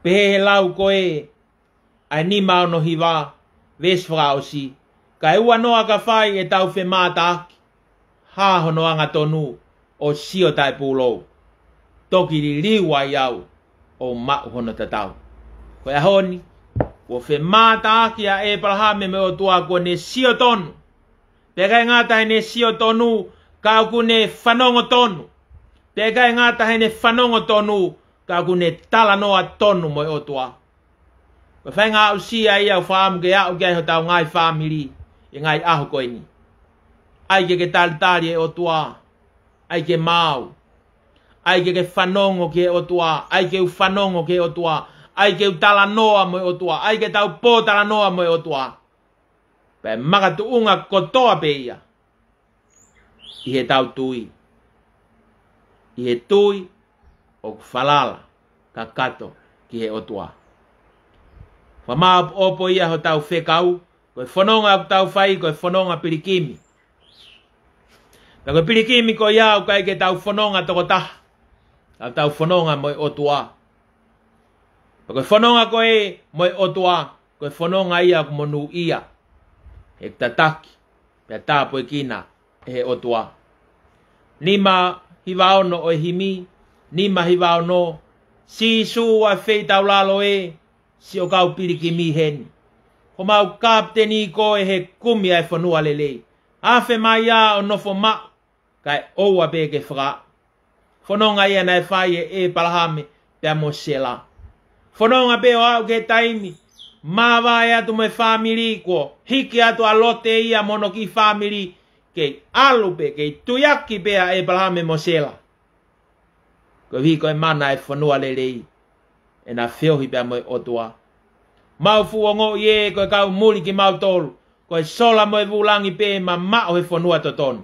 Pehē he lau ko ē ʻa e nima ono hiva, veesi fakaʻosi, ka ʻe ua noa ka fai ʻetau femātaaki, hā hono angatonu ʻo sio taʻepūlou, toki liliu ai au ʻo maʻu hono tatau. Ko e ʻaho ni, kuo femātaaki ʻa ʻEpalahame mo e ʻOtua, kuo ne sio tonu. Pea ʻikai ngata heʻene sio tonu, ka ʻoku ne fanongo tonu. Pea ʻikai ngata heʻene fanongo tonu, ka ʻoku ne talanoa tonu mo e ʻOtua. Ko e faʻahinga aʻusia ia ʻoku ou fakaʻamu ke aʻu ki ai hotau ngaahi fāmili ʻi he ngaahi ʻaho ko eni. ʻAi ke ke talitali e ʻOtua. ʻAi ke maau. ʻAi ke ke fanongo ki he ʻOtua. ʻAi ke u fanongo ki he ʻOtua. ʻAi ke u talanoa mo e ʻOtua. ʻAi ke tau pōtalanoa mo e ʻOtua. Pea makatuʻunga kotoa pē ia ʻi heʻetau tui. ʻI he tui ʻoku falala kakato ki he ʻOtua. Fakamāʻopoʻopo ia hotau fekau, ko e fononga ʻoku tau fai, ko e fononga pilikimi. Pea ko e pilikimi ko ia ʻoku ʻikai ke tau fononga tokotaha, ka tau fononga mo e ʻOtua. Pea ko e fononga ko ē mo e ʻOtua, ko e fononga ia ʻoku monūʻia, ʻe tataki, pea tāpuekina ʻe he ʻOtua. Nima hiva ono ʻo e himi, nima hiva ono, Sīsū ʻa e feitaulalo ē, siʻo kau pilikimi heni. Ko homau kapiteni koe he kumi ʻa e fonua lelei. Afe mai ā ʻo nofo maʻu, kae ʻoua pē ke faka. Fononga ia naʻe fai ʻe ʻEpalahame pea mo Sela. Fononga pē ʻo aʻu ki he taimi māvae atu mo e fāmili, kuo hiki atu ʻa Lote ia mo hono kiʻi fāmili, kei ʻalu pē, kei tuiaki pē ʻa ʻĒpalahame mo Sela. Koeʻuhi ko e mana ʻa e fonua lelei, ʻena feohi pea mo e ʻOtua. Mau fuʻu ongoʻi ē ko e kau muli kimautolu, ko e sola mo e vūlangi pē mamaʻo he fonua totonu.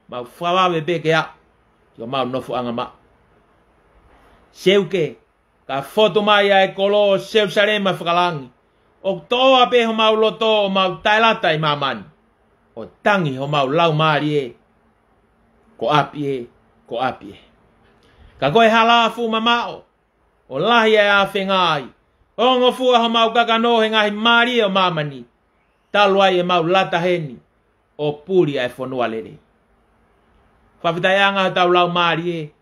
Mau fakavave pē ke aʻu ki homau nofoʻanga maʻu. Seuke, ka fotu mai ʻa e kolo ʻo Selusalema fakalangi, ʻoku toʻoa pē homau loto ʻo mau taʻelata ʻi māmani, ʻo tangi homau laumālie, ko ʻapi ē, ko ʻapi ē. Ka ko e hala fuʻu mamaʻo, ʻo lahi ʻa e ʻāfenga ai, ʻo ngofua homau kakano he ngaahi mālie ʻo māmani, talu ai ʻemau lata heni ʻo puli ʻa e fonua lelei. Fakafetaʻiʻanga hotau laumālie,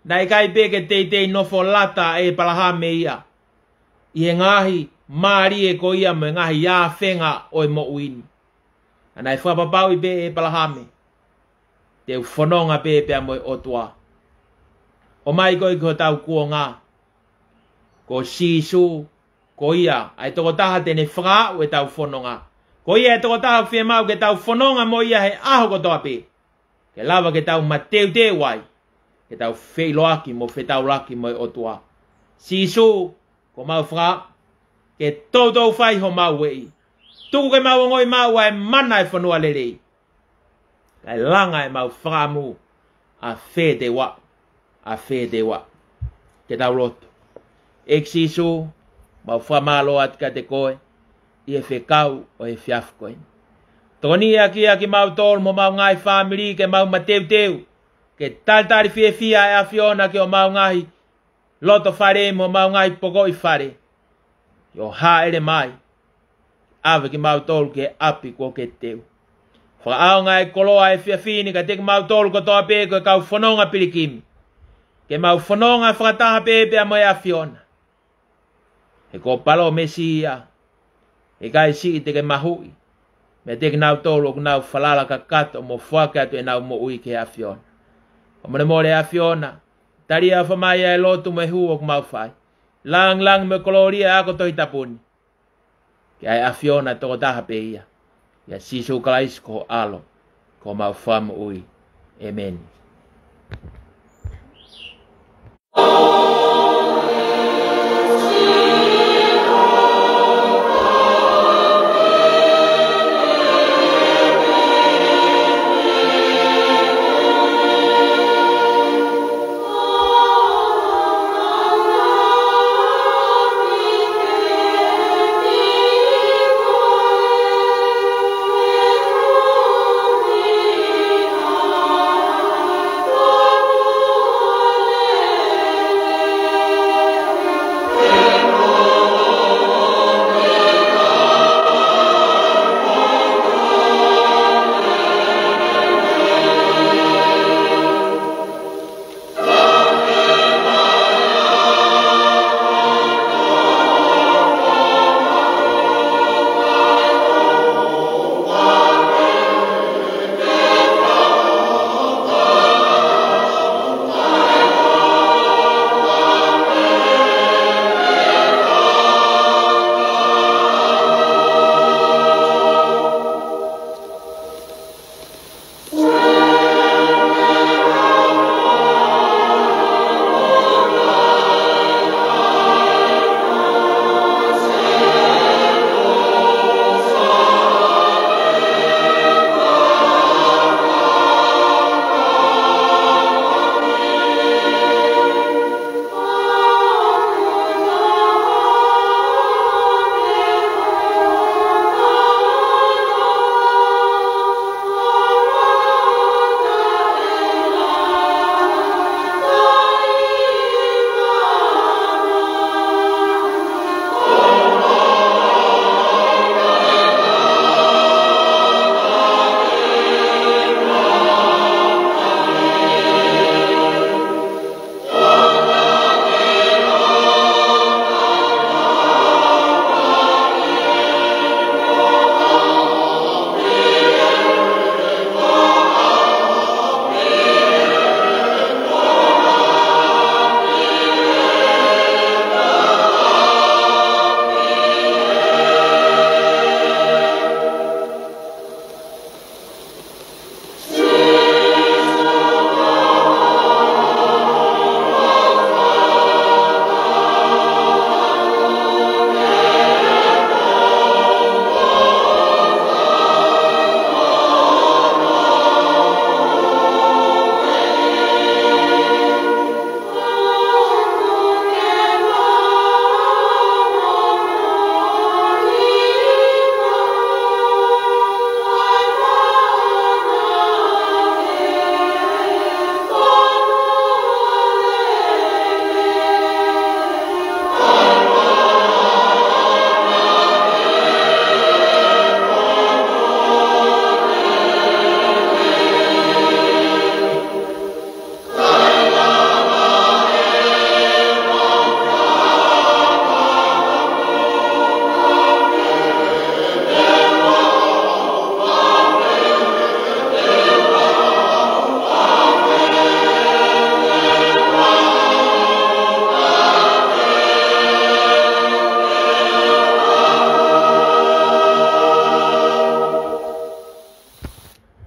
naʻe ʻikai pē ke teitei nofo lata ʻa ʻĒpalahame ia ʻi he ngaahi mālie ko ia mo e ngaahi ʻāfenga ʻo e moʻui ni. Ka naʻe fakapapauʻi pē ʻe ʻĒpalahame, te u fononga pē pea mo e ʻOtua. ʻOmai koe ki hotau kuonga. Ko Sīsū, ko ia ʻa e tokotaha te ne fakaaʻu ʻetau fononga. Ko ia ʻa e tokotaha ʻoku fiemaʻu ke tau fononga mo ia he ʻaho kotoa pē, ke lava ke tau mateuteu ai ke tau feʻiloaki mo fetaulaki mo e ʻOtua. Sīsū, ko homau fakaaʻu ke toutou fai homau ueʻi. Tuku ke mau ongoʻi maʻu ʻa e mana ʻa e fonua lelei, kae langa ʻemau fakaʻamu ʻa fē te u aʻu, ʻa fē te u aʻu. Ke tau lotu. ʻEiki Sīsū, mau fakamālō atu kiate koe ʻi he fekau ʻo e efiafi ko eni. Tokoniʻi ʻaki ʻa kimautolu mo homau ngaahi fāmili ke mau mateuteu ke talitali fiefia ʻa e ʻAfiona ki homau ngaahi loto fale mo homau ngaahi pokoʻi fale. ʻI hoʻo hāʻele mai, ʻave kimautolu ki he ʻapi kuo ke teu. Fakaʻaonga e koloa ʻo e efiafi ni kiate kimautolu kotoa pē ko e kau fononga pilikimi, ke mau fononga fakataha pē pea mo e ʻAfiona. He ko hoʻo palōmesi ia, he ʻikai siʻi te ke mahuʻi meiate kinautolu ʻoku nau falala kakato mo foaki atu ʻenau moʻui ki he ʻAfiona. Fakamolemole ʻAfiona, tali ʻa e ʻofa mai ʻa e lotu mo e hū ʻoku mau fai. Langilangi mo e kolōlia ʻa e ako Tohi Tapu ni, ki he ʻAfiona tokotaha pē ia. ʻIa Sīsū Kalaisi ko ho ʻAlo, ko homau Fakamoʻui. ʻĒmeni.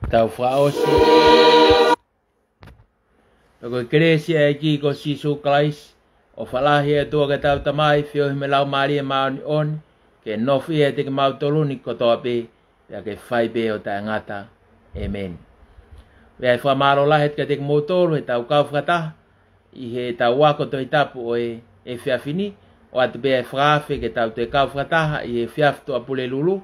Tau fakaʻosi. Pea ko e kelesi ʻa e ʻEiki ko Sīsū Kalaisi, ʻofa lahi ʻa e ʻOtua ko e Tamai, feohi mo e Laumālie Māʻoniʻoni, ke nofo ʻiate kimautolu ni kotoa pē, pea ke fai pē ʻo taʻengata. ʻĒmeni. Pea ʻe fakamālō lahi atu kiate kimoutolu heʻetau kau fakataha ʻi heʻetau ako Tohi Tapu ʻo e efiafi ni, ʻoatu pē ʻa e fakaafe ke tau toe kau fakataha ʻi he efiafi Tuʻapulelulu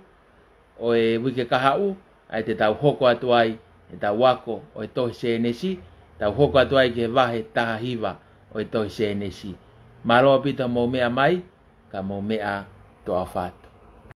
ʻo e uike kahaʻu, ʻa ia te tau hoko atu ai heʻetau ako ʻo e tohi Sēnesi, tau hoko atu ai ki he vahe taha hiva ʻo e tohi Sēnesi. Mālō ʻaupito hoʻomou meʻa mai, ka mou meʻa toafa atu.